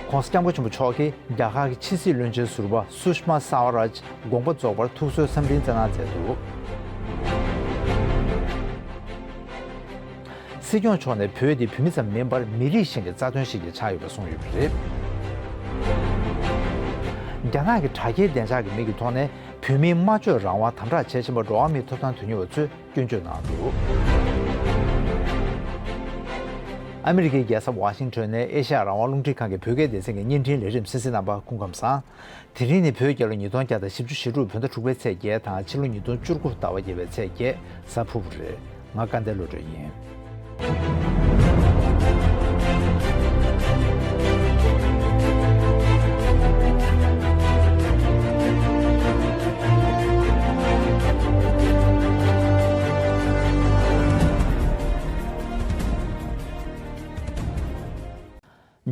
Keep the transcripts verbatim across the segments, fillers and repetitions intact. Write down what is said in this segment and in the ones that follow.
༸གོང་ས་༸སྐྱབས་མགོན་ཆེན་པོ་མཆོག་གིས་རྒྱ་གར་གྱི་ཕྱི་སྲིད་བློན་ཆེན་ཟུར་པ་སུཤ་མ་སཱ་ཝ་རཱཇ་དགོངས་པ་རྫོགས་པར་ཐུགས་གསོའི་འཚམས་འཕྲིན་སྩལ་གནང་མཛད་འདུག་སྲིད་སྐྱོང་མཆོག་ནས་བོད་འདི་བོད་མི་ཙམ་མིན་པར་མི་རིགས་གཞན་གྱི་རྩ་དོན་ཞིག་ཀྱང་ཆགས་ཡོད་པ་གསུངས་ཡོད་པ་རེད། རྒྱ་ནག་གི་དྲ་རྒྱའི་བདེ་འཇགས་ཀྱི་མིང་གི་ཐོག་ནས་བོད་མིའི་སྨྲ་བརྗོད་རང་དབང་དམ་དྲག་བྱེད་བཞིན་པ་འགྲོ་བ་མིའི་ཐོབ་ཐང་དོན་གཉེར་བ་ཚོས་སྐྱོན་བརྗོད་གནང་འདུག་ཨ་མི་རི་ཀའི་རྒྱལ་ས་ཝ་ཤིང་ཊོན་ནས་ཨེ་ཤ་ཡ་རང་དབང་རླུང་འཕྲིན་ཁང་གི་བོད་སྐད་སྡེ་ཚན་གྱི་བརྙན་འཕྲིན་ལས་རིམ་གསན་གཟིགས་གནང་བ་སྐུ་ཁམས་བཟང་། དེ་རིང་ནི་བོད་རྒྱལ་ལོ་ཉིས་སྟོང་བརྒྱ་དང་བཞི་བཅུ་ཞེ་དྲུག་བོད་ཟླ་དྲུག་པའི་ཚེས་བརྒྱད་དང་ཕྱི་ལོ་ཉིས་སྟོང་བཅུ་དགུ་ཟླ་བ་བརྒྱད་པའི་ཚེས་བརྒྱད་གཟའ་ཕུར་བུ་རེད། ང་སྐལ་ལྡན་བློ་གྲོས་ཡིན།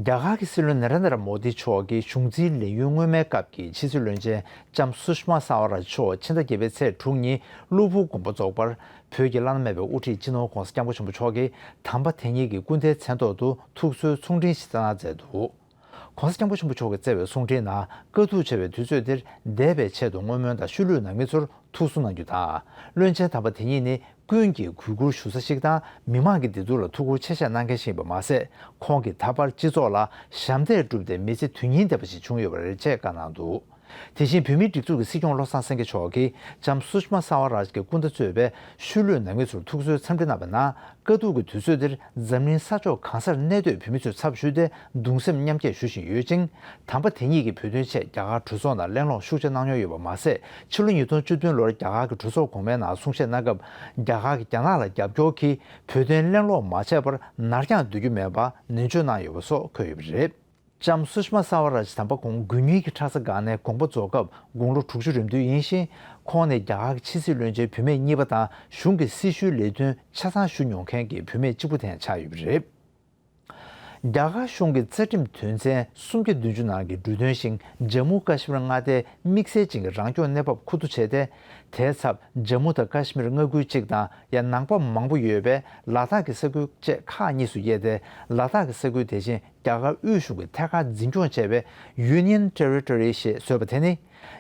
རྒྱ་གར་གྱི་སྲིད་བློན་ནེ་རེན་དྲ་མོ་དི་མཆོག་གི་གཞུང་འཛིན་ལས་ཡུན་སྔོན་མའི་སྐབས་ཀྱི་ཕྱི་སྲིད་བློན་ཆེན་ལྕམ་སུཤ་མ་སཱ་ཝ་རཱཇ་མཆོག་ཕྱི་ཟླ་བརྒྱད་པའི་ཚེས་དྲུག་ཉིན་གློ་བུར་དགོངས་པ་རྫོགས་པར། བོད་ཀྱི་བླ་ན་མེད་པའི་དབུ་ཁྲིད་སྤྱི་ནོར་༸གོང་ས་༸སྐྱབས་མགོན་ཆེན་པོ་མཆོག་གིས་དམ་པ་དེ་ཉིད་ཀྱི་སྐུ་ཟླའི་མཚན་ཐོག་ཏུ་ཐུགས་གསོའི་ཚོགས་འདུ་ཞིག་བསྩལ་གནང་མཛད་འདུག ༸གོང་ས་༸སྐྱབས་མགོན་ཆེན་པོ་མཆོག་གིས་བསྩལ་བའི་གསུང་འཕྲིན་ནང་བཀའ་བསྡུ་བྱ་བའི་དུས་ཚོད་འདིར་འདས་པའི་ཆེད་དུ་བསྔོ་སྨོན་དང་ཤུལ་ལུས་གནང་མི་ཚོར་ཐུགས་གསོ་གནང་རྒྱུ་དང་། བློན་ཆེན་དམ་པ་དེ་ཉིད་ནི་ཀུན་གྱིས་གུས་བཀུར་ཞུ་ས་ཞིག་དང་མི་མང་གི་བདེ་སྡུག་ལ་ཐུགས་ཁུར་ཆེ་བཞེས་གནང་མཁན་ཞིག་ཡིན་པ་མ་ཟད། ཁོང་གིས་ད་བར་སྤྱི་ཚོགས་ལ་ཞབས་འདེགས་བསྒྲུབས་ཏེ་མི་ཚེ་དོན་སྙིང་ལྡན་པ་ཞིག་བྱུང་ཡོད་པ་རེད་ཅེས་བཀའ་གནང་འདུག་དེ་བཞིན་བོད་མིའི་སྒྲིག་འཛུགས་ཀྱི་སྲིད་སྐྱོང་བློ་བཟང་སེང་གེ་མཆོག་གིས་ལྕམ་སུཤ་མ་སཱ་ཝ་རཱཇ་གི་སྐུ་ཟླ་གཙོས་པའི་ཤུལ་ལུས་ནང་མི་ཚོར་ཐུགས་གསོའི་འཚམས་འདྲི་གནང་བའི་ནང་། དཀའ་སྡུག་གི་དུས་ཚོད་འདིར་འཛམ་གླིང་ས་ཕྱོགས་གང་སར་གནས་སྡོད་བོད་མི་ཚོའི་ཚབ་ཞུས་ཏེ་གདུང་སེམས་མཉམ་སྐྱེད་ཞུ་བཞིན་ཡོད་ཅིང་། དམ་པ་དེ་ཉིད་ཀྱིས་བོད་དོན་ཆེད་རྒྱ་གར་གྲོས་ཚོགས་ནང་གླེང་སློང་ཤུགས་ཆེ་གནང་མྱོང་ཡོད་པ་མ་ཟད། ཕྱི་ལོ་ཉིས་སྟོང་བཅུ་བདུན་ལོར་རྒྱ་གར་གྱི་གྲོས་ཚོགས་གོང་མའི་ནང་གསུང་བཤད་གནང་སྐབས། རྒྱ་གར་གྱིས་རྒྱ་ནག་ལ་རྒྱབ་སྐྱོར་གྱིས་བོད་དོན་གླེང་སློང་མ་བྱས་པར་ནར་འགྱངས་སྡོད་རྒྱུ་མེད་པ་ནན་བརྗོད་གནང་ཡོད་པ་སོགས་འཁོད་ཡོད་པ་རེད། ལྕམ་སུཤ་མ་སཱ་ཝ་རཱཇ་དམ་པ་ཁོང་དགུ་གཉིས་ཀྱི་ཁྲག་རྩ་འགག་ནས་དགོངས་པ་རྫོགས་སྐབས་དགུང་ལོ་དྲུག་ཅུ་རེ་བདུན་ཡིན་ཞིང་། ཁོང་ནི་རྒྱ་གར་གྱི་ཕྱི་སྲིད་བློན་ཆེན་བུད་མེད་གཉིས་པ་དང་གཞུང་གི་སྲི་ཞུའི་ལས་དོན་ཆ་ཚང་ཞུ་མྱོང་མཁན་གྱི་བུད་མེད་གཅིག་པུ་དེ་ཡང་ཆགས་ཡོད་པ་རེད། རྒྱ་གར་གཞུང་གི་རྩ་ཁྲིམས་དོན་ཚན་སུམ་བརྒྱ་བདུན་ཅུ་ནང་གི་འབྲུ་དོན་བཞིན་ཇམ་མུ་ཀ་ཤི་མིར་མངའ་སྡེའི་དམིགས་བསལ་ཅན་གྱི་རང་སྐྱོང་གནས་བབ་མཁོ་བསྡུ་བྱས་ཏེ། དེའི་ཚབ་ཇམ་མུ་དང་ཀ་ཤི་མིར་མངའ་ཁུལ་གཅིག་དང་ཡང་ནང་པ་མང་པོ་ཡོད་པའི་ལ་དྭགས་ཀྱི་ས་ཁུལ་བཅས་ཁག་གཉིས་སུ་དབྱེ་སྟེ། ལ་དྭགས་ཀྱི་ས་ཁུལ་དེ་བཞིན་རྒྱ་གར་དབུས་གཞུང་གི་ཐད་ཀར་འཛིན་སྐྱོང་བྱས་པའི་Union Territory ཞེས་བཟོས་པ་དེ་ནི།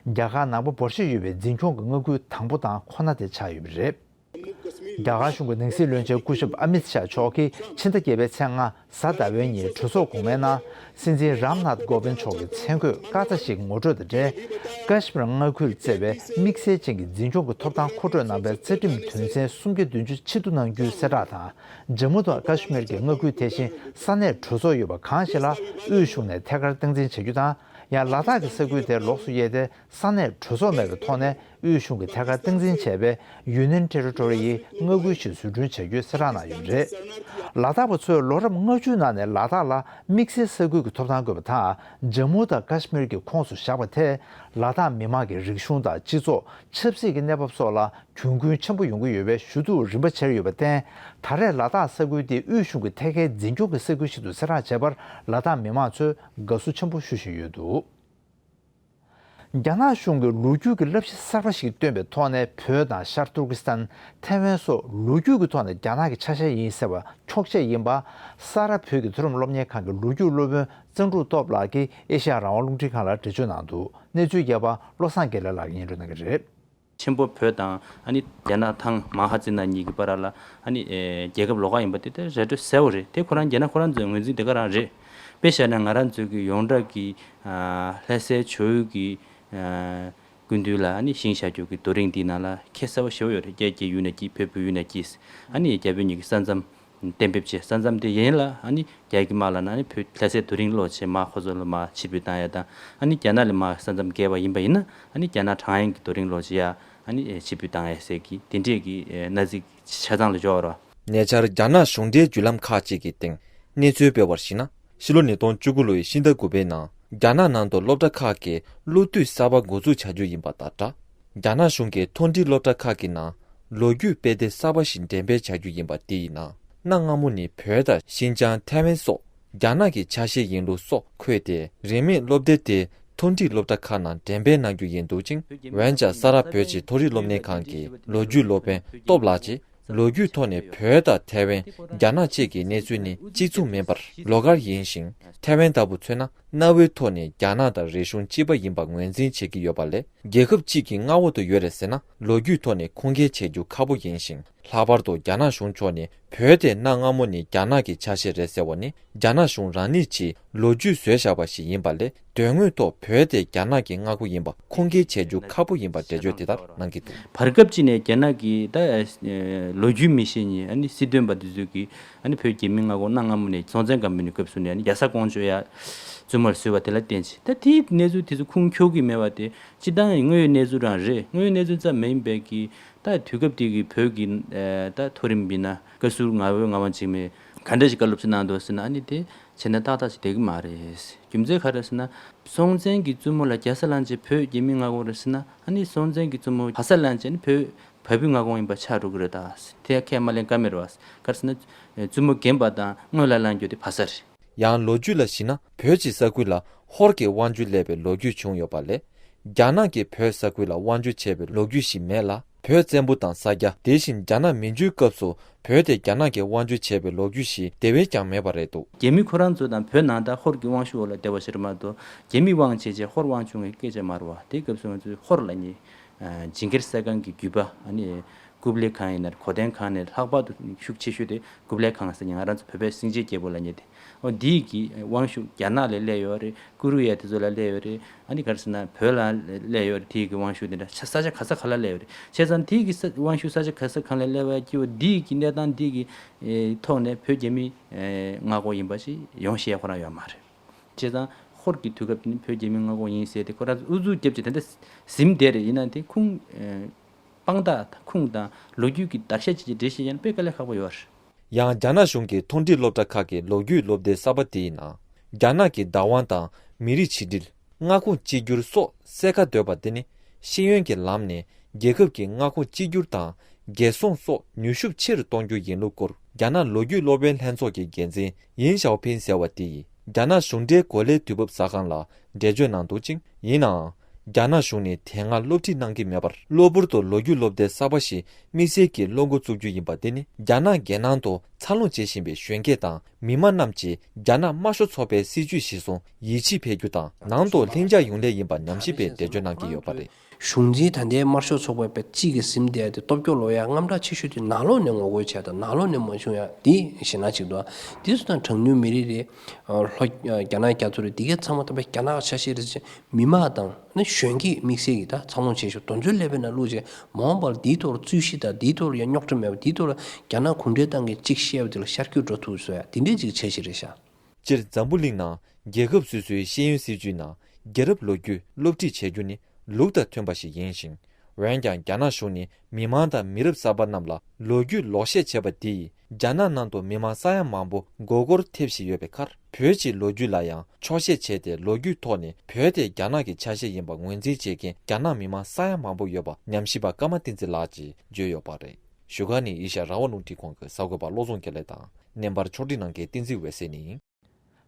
རྒྱ་གར་ནང་པ་འབོར་ཆེ་ཡོད་པའི་འཛིན་སྐྱོང་གི་མངའ་ཁུལ་དང་པོ་དང་ཁོ་ན་དེ་ཆགས་ཡོད་པ་རེད། རྒྱ་གར་གཞུང་གི་ནང་སྲིད་བློན་ཆེན་སྐུ་ཞབས་ཨ་མིད་ཤཱ་མཆོག་གིས་ཕྱི་ཟླ་བརྒྱད་པའི་ཚེས་ལྔ་གཟའ་ཟླ་བའི་ཉིན་གྲོས་ཚོགས་གོང་མའི་ནང་། སྲིད་འཛིན་རམ་ནཱཐ་ཀོ་བིན་མཆོག་གི་མཚན་འཁོད་བཀའ་རྩ་ཞིག་ངོ་སྤྲོད་དང་འབྲེལ། ཀ་ཤི་མིར་མངའ་ཁུལ་བརྩི་བའི་དམིགས་བསལ་ཅན་གྱི་འཛིན་སྐྱོང་གི་ཐོབ་ཐང་མཁོ་སྤྲོད་གནང་བའི་རྩ་ཁྲིམས་དོན་ཚན་སུམ་བརྒྱ་བདུན་ཅུ་ཕྱིར་བསྡུ་གནང་རྒྱུའི་གསལ་བསྒྲགས་དང་། ཇམ་མུ་དང་ཀ་ཤི་མིར་གྱི་མངའ་ཁུལ་དེ་བཞིན་ས་གནས་གྲོས་ཚོགས་ཡོད་པ་གང་ཞིག་ལ་དབུས་གཞུང་ནས་ཐད་ཀར་སྟངས་འཛིན་བྱ་རྒྱུ་དང་། ཡང་ལ་དྭགས་ཀྱི་ས་ཁུལ་དེ་ལོགས་སུ་དབྱེ་སྟེ། ས་གནས་གྲོས་ཚོགས་མེད་པའི་ཐོག་ནས་དབུས་གཞུང་གིས་ཐད་ཀར་སྟངས་འཛིན་བྱས་པའི་Union Territory ཡི་མངའ་ཁུལ་ཞིག་བཟོ་སྐྲུན་བྱ་རྒྱུའི་གསལ་བསྒྲགས་གནང་ཡོད་པ་རེད། ལ་དྭགས་པ་ཚོས་ལོ་རབས་ལྔ་བཅུའི་ནང་ནས་ལ་དྭགས་ལ་དམིགས་བསལ་ས་ཁུལ་གྱི་ཐོབ་ཐང་དགོས་པ་དང་། ཇམ་མུ་དང་ཀ་ཤི་མིར་གྱི་ཁོངས་སུ་བཞག་པ་དེས་ལ་དྭགས་མི་མང་གི་རིག་གཞུང་དང་སྤྱི་ཚོགས། ཆབ་སྲིད་ཀྱི་གནས་བབ་སོགས་ལ་གྱོང་གུན་ཆེན་པོ་ཡོང་གི་ཡོད་པའི་ཞུ་གཏུག་རིམ་པ་ཆེར་ཡོད་པར་བརྟེན། ད་རེས་ལ་དྭགས་ས་ཁུལ་དེ་དབུས་གཞུང་གི་ཐད་ཀའི་འཛིན་སྐྱོང་གི་ས་ཁུལ་ཞིག་ཏུ་གསལ་བསྒྲགས་བྱས་པར་ལ་དྭགས་མི་མང་ཚོས་དགའ་བསུ་ཆེན་པོ་ཞུ་བཞིན་ཡོད་འདུག་རྒྱ་ནག་གཞུང་གིས་ལོ་རྒྱུས་ཀྱི་བསླབ་གཞི་གསར་པ་ཞིག་བཏོན་པའི་ཐོག་ནས། བོད་དང་ཤར་ཏུར་ཀི་སི་ཐན། ཐའེ་ཝན་སོགས་ལོ་རྒྱུས་ཀྱི་ཐོག་ནས་རྒྱ་ནག་གི་ཆ་ཤས་ཡིན་ཟེར་བ་འཁྱོག་བཤད་ཡིན་པ། ས་རཱ་བོད་ཀྱི་མཐོ་རིམ་སློབ་གཉེར་ཁང་གི་ལོ་རྒྱུས་སློབ་དཔོན་གཙང་ཕྲུག་སྟོབས་ལགས་ཀྱིས་ཨེ་ཤ་ཡ་རང་དབང་རླུང་འཕྲིན་ཁང་ལ་འགྲེལ་བརྗོད་གནང་འདུག་གནས་ཚུལ་རྒྱས་པ་བློ་བཟང་དགེ་ལེགས་ལགས་ཀྱིས་སྙན་སྒྲོན་གནང་གི་རེད། ཆེན་པོ་བོད་དང་ཨ་ནི་རྒྱ་ནག་ཐང་མ་ཧཱ་ཙི་ན་གཉིས་ཀྱི་བར་ལ་ཨ་ནི་ཨེ་རྒྱལ་ཁབ་ལོགས་ཀ་ཡིན་པ་དེ་ལྟར་ར་སྤྲོད་གསལ་བོ་རེད། དེ་ཁོ་རང་རྒྱ་ནག་ཁོ་རང་ཚོའི་ངོས་འཛིན་དེ་ག་རང་རེད། དཔེ་བཞག་ན་ང་རང་ཚོའི་གི་ཡོངས་གྲགས་ཀྱི་ཨ་ལྷ་སའི་ཇོ་བོ་གི་ཨ་སྐུ་མདུན་ལ་ཨ་ནི་ཞིང་བཞག་རྒྱུ་གི་རྡོ་རིང་འདིའི་ནང་ལ་ཁྱད་གསར་པ་ཞེ་པོ་ཡོད་རེད། རྒྱ་སྐྱེས་ཡུལ་ནས་སྐྱེས། བོད་བོད་ཡུལ་ནས་སྐྱེས། ཨ་ནི་རྒྱ་བོད་གཉིས་ཀྱི་ས་མཚམས་གཏན་འབེབས་བྱས། ས་མཚམས་དེ་ཡན་ལ་ཨ་ནི་རྒྱ་གི་དམག་ལ་ན་ནི་བོད་ལྷ་སའི་རྡོ་རིང་སློག་བྱས་མར་ཁོ་ཚོ་ལ་མར་ཕྱིར་འབུད་བཏང་ཡ་དང་། ཨ་ནི་རྒྱ་ནག་ལ་མར་ས་མཚམས་བཀལ་བ་ཡིན་པ་ཡིན་ན། ཨ་ནི་རྒྱ་ནག་བྲང་ཡན་གྱི་རྡོ་རིང་སློག་བྱས་ཡ་ཨ་ནི་ཕྱིར་འབུད་བཏང་ཡ་ཟེར་གི་དེ་འདྲས་ཀྱི་མནའ་ཚིག་ཆ་ཚང་ལ་འབྱོར་བ་རེད། ཉེ་ཆར་རྒྱ་ནག་གཞུང་འབྲེལ་བརྒྱུད་ལམ་ཁག་ཅིག་གི་སྟེང་གནས་ཚུལ་སྤེལ་བར་གཞིགས་ན། ཕྱི་ལོ་ཉིས་སྟོང་བཅུ་དགུ་ལོའི་ཕྱི་ཟླ་དགུ་པའི་ནང་རྒྱ་ནག་ནང་དུ་སློབ་གྲྭ་ཁག་གི་སློབ་དུས་གསར་པ་འགོ་འཛུགས་བྱ་རྒྱུ་ཡིན་པ་དང་སྦྲགས། རྒྱ་ནག་གཞུང་གིས་མཐོ་འབྲིང་སློབ་གྲྭ་ཁག་གི་ནང་ལོ་རྒྱུས་དཔེ་དེབ་གསར་པ་ཞིག་འགྲེམས་སྤེལ་བྱ་རྒྱུ་ཡིན་པ་དེ་ཡི་ནང་གནའ་སྔ་མོ་ནས་བོད་དང་ཤིན་ཅང་། ཐའེ་ཝན་སོགས་རྒྱ་ནག་གི་ཆ་ཤས་ཡིན་ལུགས་སོགས་འཁོད་དེ། རིན་མེད་སློབ་དེབ་དེ་མཐོ་འབྲིང་སློབ་གྲྭ་ཁག་ནང་འགྲེམས་སྤེལ་གནང་རྒྱུ་ཡིན་འདུག་ཅིང་། འོན་ཀྱང་ས་རཱ་བོད་ཀྱི་མཐོ་རིམ་སློབ་གཉེར་ཁང་གི་ལོ་རྒྱུས་སློབ་དཔོན་སྟོབས་ལགས་ཀྱིས། ལོ་རྒྱུས་ཐོག་ནས་བོད་དང་ཐའེ་ཝན། རྒྱ་ནག་བཅས་ཀྱི་གནས་ཚུལ་ནི་གཅིག་མཚུངས་མིན་པར་ལོགས་ཀར་ཡིན་ཞིང་། ཐའེ་ཝན་ལྟ་བུ་མཚོན་ན། གནའ་བོའི་ཐོག་ནས་རྒྱ་ནག་དང་རིག་གཞུང་གཅིག་པ་ཡིན་པ་ངོས་འཛིན་བྱེད་ཀྱི་ཡོད་པ་ལས། རྒྱལ་ཁབ་གཅིག་གི་མངའ་འོག་ཏུ་ཡོད་རེད་ཟེར་ན། ལོ་རྒྱུས་ཐོག་ནས་ཁུངས་སྐྱེལ་བྱེད་རྒྱུ་ཁག་པོ་ཡིན་ཞིང་། ལྷག་པར་དུ་རྒྱ་ནག་གཞུང་ཕྱོགས་ནས་བོད་དེ་གནའ་སྔ་མོ་ནས་རྒྱ་ནག་གི་ཆ་ཤས་རེད་ཟེར་བ་ནི། རྒྱ་ནག་གཞུང་རང་ཉིད་ཀྱིས་ལོ་རྒྱུས་བཟོས་བཞག་པ་ཞིག་ཡིན་པ་ལས། དོན་དངོས་ཐོག་བོད་དེ་རྒྱ་ནག་གི་མངའ་ཁོངས་ཡིན་པ་ཁུངས་སྐྱེལ་བྱེད་རྒྱུ་ཁག་པོ་ཡིན་པ་འགྲེལ་བརྗོད་དེ་ལྟར་གནང་གི་འདུག། བར་སྐབས་ཅིག་ནས་རྒྱ་ནག་གིས་ད་ལོ་རྒྱུས་མི་ཤེས་མཁན་ཨ་ནི་སྲིད་དོན་པ་འདི་ཚོས་ཀྱིས་ཨ་ནི་བོད་རྒྱ་མིའི་མངའ་ཁོངས་གནའ་སྔ་མོ་ནས་སྲོང་བཙན་སྒམ་པོའི་སྐབས་སུ་ནས་ཨ་ནི་རྒྱ་བཟའ་ཀོང་ཇོ་ཡ་བཙུན་མོར་བཟོས་པ་དེ་ལ་བརྟེན་ཅིང་། ད་དེའི་གནས་ཚུལ་དེ་ཚོ་ཁུངས་འཁྱོལ་གྱི་མེད་པ་དེ་སྤྱིར་བཏང་དངོས་ཡོད་གནས་ཚུལ་རང་རེད། དངོས་ཡོད་གནས་ཚུལ་ཙམ་མ་ཡིན་པའི་གི་ད་དུས་སྐབས་དེ་གི་བོད་ཀྱི་ད་མཐོ་རིམ་ཡིན་ན་བཀའ་ཟུར་ང་བོད་ངག་དབང་འཇིགས་མེད་ག་འདྲ་ཞིག་བཀའ་སློབ་ཅིག་གནང་འདུག་ཟེར་ན། ཨ་ནི་དེ་བྱས་ན་ཏག་ཏག་ཅིག་བསྡད་ཀྱི་མ་རེད། རྒྱུ་མཚན་ག་རེ་ཟེར་ན། སྲོང་བཙན་གྱི་བཙུན་མོ་ལ་རྒྱ་བཟའ་བླངས་བྱས་བོད་རྒྱ་མིའི་མངའ་ཁོངས་རེད་ཟེར་ན། ཨ་ནི་སྲོང་བཙན་གྱི་བཙུན་མོ་བལ་བཟའ་བླངས་བྱས་ནི་བོད་བལ་པོའི་མངའ་ཁོངས་ཡིན་པ་ཆགས་འགྲོ་གི་རེད་ད། དེ་ཁས་མ་ལེན་ཀ་མེད་རེད་བ། ག་རེ་ཟེར་ན། བཙུན་མོ་རྒན་པ་དང་སྔོན་ལ་བླངས་རྒྱུ་དེ་བལ་བཟའ་རེད། ཡང་ལོ་རྒྱུས་ལ་གཞིགས་ན། བོད་ཀྱི་ས་ཁུལ་ལ་ཧོར་གྱི་དབང་སྒྱུར་སླེབས་པའི་ལོ་རྒྱུས་བྱུང་ཡོད་པ་ལས། རྒྱ་ནག་གིས་བོད་ས་ཁུལ་ལ་དབང་སྒྱུར་བྱས་པའི་ལོ་རྒྱུས་ཤིག་མེད་ལ། བོད་བཙན་པོ་དང་ས་སྐྱ། དེ་བཞིན་རྒྱ་ནག་མན་ཇུའི་སྐབས་སུ་བོད་དེ་རྒྱ་ནག་གིས་དབང་སྒྱུར་བྱས་པའི་ལོ་རྒྱུས་ཤིག་དེ་བས་ཀྱང་མེད་པ་རེད་འདུག། རྒྱ་མི་ཁོ་རང་ཚོ་དང་བོད་ནང་ད་ཧོར་གྱི་དབང་ཤུགས་འོག་ལ་བསྡད་པ་ཞིག་རེད་མ་གཏོགས། རྒྱ་མིའི་དབང་བྱས་བྱས་ཧོར་དབང་བྱུང་བའི་སྐད་ཆ་མ་རེད་བ། དེའི་སྐབས་སུ་ང་ཚོས་ཧོར་ལབ་མཁན། ཇིང་གིར་སེ་ཁཱན་གྱི་རྒྱུད་པ། ཨ་ནི་ཀུབ་ལེ་ཁཱན་ཡིན་ན་གོ་ལྡན་ཁཱན་ནས་ལྷག་པར་དུ་ཤུགས་ཆེ་ཤོས་དེ་ཀུབ་ལེ་ཁཱན་ཟེར་མཁན། ང་རང་ཚོ་བོད་པའི་སེང་ཆེན་རྒྱལ་པོ་ལབ་མཁན་དེ། འོ་འདིས་ཀྱི་དབང་ཤུགས་རྒྱ་ནག་ལ་སླེབས་ཡོད་རེད། ཀུ་རུ་ཡ་དེ་ཚོ་ལ་སླེབས་ཡོད་རེད། ཨ་ནི་ག་རེ་ཟེར་ན་བོད་ལ་སླེབས་ཡོད་རེད། དེའི་གི་དབང་ཤུགས་དེ་འདྲ་ས་ཆ་ག་ས་ག་ལ་སླེབས་ཡོད་རེད། བྱས་ཙང་དེའི་གི་ས་དབང་ཤུགས་ས་ཆ་ག་ས་གང་ལ་སླེབས་པའི་སྐྱེ་བོ་འདིའི་གི་གནས་སྟངས་འདིའི་གི་ཐོག་ནས་བོད་རྒྱ་མིའི་མངའ་ཁོངས་ཡིན་པ་ཞིག་ཡོང་ཤེས་ཁོ་རང་ཡོད་མ་རེད། བྱས་ཙང་ཧོར་གྱི་དུས་སྐབས་དེ་ནི་བོད་རྒྱ་མིའི་མངའ་ཁོངས་ཡིན་ཟེར་ཏེ་ཁོ་རང་ཚོ་ཨུ་ཚུགས་རྒྱབ་ཀྱི་དེ་འདྲ་ཟིན་བསྡད་རེད། ཡིན་ན་དེ་ཁུངས་དཔང་རྟགས་དང་ཁུངས་དང་ལོ་རྒྱུས་ཀྱི་བརྡར་ཤ་ཅིག་ཅིག་འགྲེལ་བཤད་བྱས་ན་དཔེ་དཀའ་ལས་ཁག་པོ་ཡོད་རེད། ཡང་རྒྱ་ནག་གཞུང་གི་མཐོ་འབྲིང་སློབ་གྲྭ་ཁག་གི་ལོ་རྒྱུས་སློབ་དེབ་གསར་པ་དེའི་ནང་། རྒྱ་ནག་གི་བདག་དབང་དང་མི་རིགས་ཆིག་སྒྲིལ། མངའ་ཁོངས་གཅིག་གྱུར་སོགས་གསལ་ཁ་བཏོད་པ་དེ་ནི་ཤེས་ཡོན་གྱི་ལམ་ནས་རྒྱལ་ཁབ་ཀྱི་མངའ་ཁོངས་གཅིག་གྱུར་དང་རྒྱལ་སྲུང་སོགས་ནུས་ཤུགས་ཆེ་རུ་གཏོང་རྒྱུ་ཡིན་ལུགས་སྐོར། རྒྱ་ནག་ལོ་རྒྱུས་སློབ་དཔོན་ལྷན་ཚོགས་ཀྱི་འགན་འཛིན་ཡིན་ཞའོ་ཕིན་ཟེར་བ་དེ་ཡིས་རྒྱ་ནག་གཞུང་འབྲེལ་གོ་ལའི་དུས་བབ་གསར་ཁང་ལ་འགྲེལ་བརྗོད་གནང་འདུག་ཅིང་། ཡིན་ནའང་། རྒྱ་ནག་གཞུང་ནས་དེ་སྔ་སློབ་ཁྲིད་གནང་གི་མེད་པར། གློ་བུར་དུ་ལོ་རྒྱུས་སློབ་དེབ་གསར་པ་ཞིག་དམིགས་བསལ་གྱིས་སློབ་འགོ་བཙུགས་རྒྱུ་ཡིན་པ་དེ་ནི། རྒྱ་ནག་རྒྱལ་ནང་དུ་འཚར་ལོངས་བྱེད་བཞིན་པའི་གཞོན་སྐྱེས་དང་མི་མང་རྣམས་ཀྱིས་རྒྱ་ནག་དམར་ཤོག་ཚོགས་པའི་སྲིད་བྱུས་གཞིར་བཟུང་ཡིད་ཆེས་འཕེལ་རྒྱུ་དང་། ནང་དུ་ལྷིང་འཇགས་ཡོང་སླད་ཡིན་པ་ཉམས་ཞིབ་པས་འགྲེལ་བརྗོད་གནང་གི་ཡོད་པ་རེད། གཞུང་འཛིན་ད་ལྟའི་དམར་ཤོག་ཚོགས་པ་པའི་གཅིག་གིས་ཟིན་བསྡད་དེ་སྟོབས་སྐྱོ་ལོ་ཡ་རྔམ་དྲག་ཆེ་ཤོས་དེ་ནང་ལོགས་ནས་ངོ་རྒོལ་བྱས་དང་ནང་ལོགས་ནས་མ་བྱུང་ཡ་དེ་ཞེད་སྣང་ཅིག་འདུག། དེ་ཚོ་དང་གྲངས་ཉུང་མི་རིགས་རེད། ལྷོ་རྒྱ་ནག་རྒྱ་མཚོ་རེད། དེ་གའི་ཚང་མ་ད་ལྟ་རྒྱ་ནག་ཆ་ཤས་རེད་ཟེར། མི་མང་དང་ནི་གཞོན་སྐྱེས་དམིགས་བསལ་གྱི་ད་འཚར་ལོངས་ཆེ་ཤོས་དེ་ཚོའི་ཀླད་པའི་ནང་བླུགས་བྱས་མ་འོངས་པར་དེའི་ཐོག་ལ་རྩོད་གཞི་དང་དེའི་ཐོག་ལ་ཡང་རྙོག་དྲ་མེད་པ་དེའི་ཐོག་ལ་རྒྱ་ནག་གུང་ཁྲན་ཏང་གིས་གཅིག་བཤད་པ་དེ་ལ་ཤར་སྐྱོད་འགྲོ་ཐུབ་བཟོ་ཡ་དེ་འདྲའི་ཅིག་འཆར་གཞི་རེད་ཤག། སྤྱིར་འཛམ་བུ་གླིང་ནང་རྒྱལ་ཁབ་སོ་སོའི་ཤེས་ཡོན་སྲིད་བྱུས་ནང་རྒྱལ་རབས་ལོ་རྒྱུས་སློབ་ཁྲིད་བྱེད་རྒྱུ་ནི་ལུགས་དང་མཐུན་པ་ཞིག་ཡིན་ཞིང་། འོན་ཀྱང་རྒྱ་ནག་གཞུང་ནས་མི་མང་དང་མི་རབས་གསར་པ་རྣམས་ལ་ལོ་རྒྱུས་ལོག་བཤད་བྱས་པ་དེ་ཡིས་རྒྱ་ནག་ནང་དུ་མི་མང་ས་ཡ་མང་པོ་མགོ་སྐོར་ཐེབས་བཞིན་ཡོད་པའི་ཁར། བོད་ཀྱི་ལོ་རྒྱུས་ལ་ཡང་འཁྱོག་བཤད་བྱས་ཏེ་ལོ་རྒྱུས་ཐོག་ནས་བོད་དེ་རྒྱ་ནག་གི་ཆ་ཤས་ཡིན་པ་ངོས་འཛིན་བྱེད་མཁན་རྒྱ་ནག་མི་མང་ས་ཡ་མང་པོ་ཡོད་པ་ཉམས་ཞིབ་པ་ཀརྨ་བསྟན་འཛིན་ལགས་ཀྱིས་བརྗོད་ཡོད་པ་རེད། བཞུགས་སྒར་ནས་ཨེ་ཤ་ཡ་རང་དབང་རླུང་འཕྲིན་ཁང་གི་གསར་འགོད་པ་བློ་བཟང་དགེ་ལེགས་དང་། སྙན་པར་ཕྱོགས་སྒྲིག་གནང་མཁན་བསྟན་འཛིན་འོད་ཟེར་ནས་ཡིན།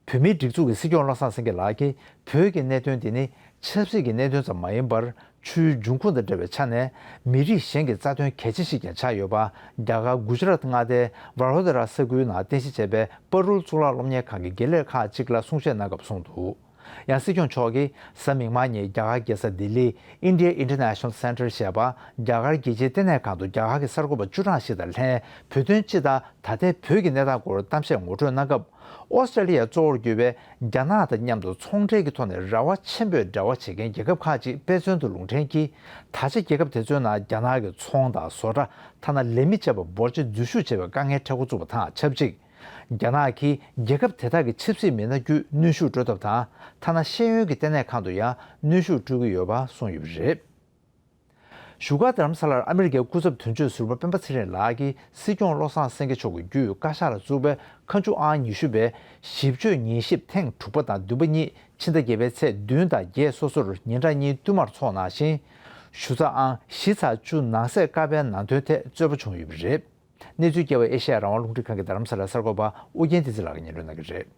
བོད་མིའི་སྒྲིག་འཛུགས་ཀྱི་སྲིད་སྐྱོང་བློ་བཟང་སེང་གེ་ལགས་ཀྱིས་བོད་ཀྱི་གནད་དོན་འདི་ནི་ཆབ་སྲིད་ཀྱི་གནད་དོན་ཙམ་མ་ཡིན་པར། ཆུའི་འབྱུང་ཁུངས་དང་འབྲེལ་བའི་ཆ་ནས་མི་རིགས་གཞན་གྱི་རྩ་དོན་གལ་ཆེ་ཞིག་ཀྱང་ཆགས་ཡོད་པ། རྒྱ་གར་གུ་ཇ་རཱཏ་མངའ་སྡེའི་ཝ་རོ་དྷ་ར་ས་ཁུལ་ནང་རྟེན་གཞི་བྱས་པའི་པ་རུལ་གཙུག་ལག་སློབ་གཉེར་ཁང་གི་དགེ་ལས་ཁག་ཅིག་ལ་གསུང་བཤད་གནང་སྐབས་གསུངས་འདུག། ཡང་སྲིད་སྐྱོང་མཆོག་གིས་གཟའ་མིག་དམར་ཉིན་རྒྱ་གར་རྒྱལ་ས་ལྡི་ལིའི་India International Center་ཞེས་པ་རྒྱ་གར་རྒྱལ་སྤྱིའི་ལྟེ་གནས་ཁང་དུ་རྒྱ་གར་གྱི་གསར་འགོད་པ་བཅུ་གྲངས་ཤིག་དང་ལྷན་བོད་དོན་སྤྱི་དང་ད་ལྟའི་བོད་ཀྱི་གནས་སྟངས་སྐོར་གཏམ་བཤད་ངོ་སྤྲོད་གནང་སྐབས། ཨོ་སི་ཀྲེ་ལི་ཡ་གཙོ་བོར་གྱུར་པའི་རྒྱ་ནག་དང་མཉམ་དུ་ཚོང་འབྲེལ་གྱི་ཐོག་ནས་རེ་བ་ཆེན་པོས་འབྲེལ་བ་བྱེད་མཁན་རྒྱལ་ཁབ་ཁག་ཅིག་དཔེ་མཚོན་དུ་ལུང་འདྲེན་གྱིས། ད་ཆ་རྒྱལ་ཁབ་དེ་ཚོའི་ནང་རྒྱ་ནག་གི་ཚོང་དང་བཟོ་གྲྭ། ཐ་ན་ལས་མི་བཅས་པ་འབོར་ཆེན་འཛུལ་ཞུགས་བྱེད་པའི་དཀའ་ངལ་འཕྲད་འགོ་བཙུགས་པ་དང་ཆབས་ཅིག། རྒྱ་ནག་གིས་རྒྱལ་ཁབ་དེ་དག་གི་ཆབ་སྲིད་མི་སྣ་བརྒྱུད་གནོན་ཤུགས་སྤྲོད་ཐབས་དང་། ཐ་ན་ཤེས་ཡོན་གྱི་ལྟེ་གནས་ཁང་དུ་ཡང་གནོན་ཤུགས་སྤྲོད་ཀྱི་ཡོད་པ་གསུངས་ཡོད་པ་རེད། བཞུགས་སྒར་རྡ་རམ་ས་ལར་ཨ་མི་རི་ཀའི་སྐུ་ཚབ་དོན་གཅོད་ཟུར་པ་སྤེན་པ་ཚེ་རིང་ལགས་ཀྱིས་སྲིད་སྐྱོང་བློ་བཟང་སེང་གེ་མཆོག་གི་བརྒྱུད་བཀའ་ཤག་ལ་བཙུགས་པའི་ཁ་མཆུ་ཨང་ཉི་ཤུ་པའི་ཞིབ་དཔྱོད་ཉན་ཞིབ་ཐེངས་དྲུག་པ་དང་བདུན་པ་གཉིས་ཕྱི་ཟླ་བརྒྱད་པའི་ཚེས་བདུན་དང་བརྒྱད་སོ་སོར་ཉིན་གྲངས་གཉིས་བསྟུད་མར་འཚོགས་གནང་ཞིང་། ཞུ་ཚགས་ཨང་བཞི་ཚེག་བཅུ་ནང་གསེས་ཀ་པའི་ནང་དོན་ཐད་རྩོད་པ་བྱུང་ཡོད་པ་རེད། གནས་ཚུལ་སྐྱེལ་བ་ཨེ་ཤ་ཡ་རང་དབང་རླུང་འཕྲིན་ཁང་གི་རྡ་རམ་ས་ལའི་གསར་འགོད་པ་ཨོ་རྒྱན་བསྟན་འཛིན་ལགས་ཀྱིས་སྙན་སྒྲོན་གནང་གི་རེད།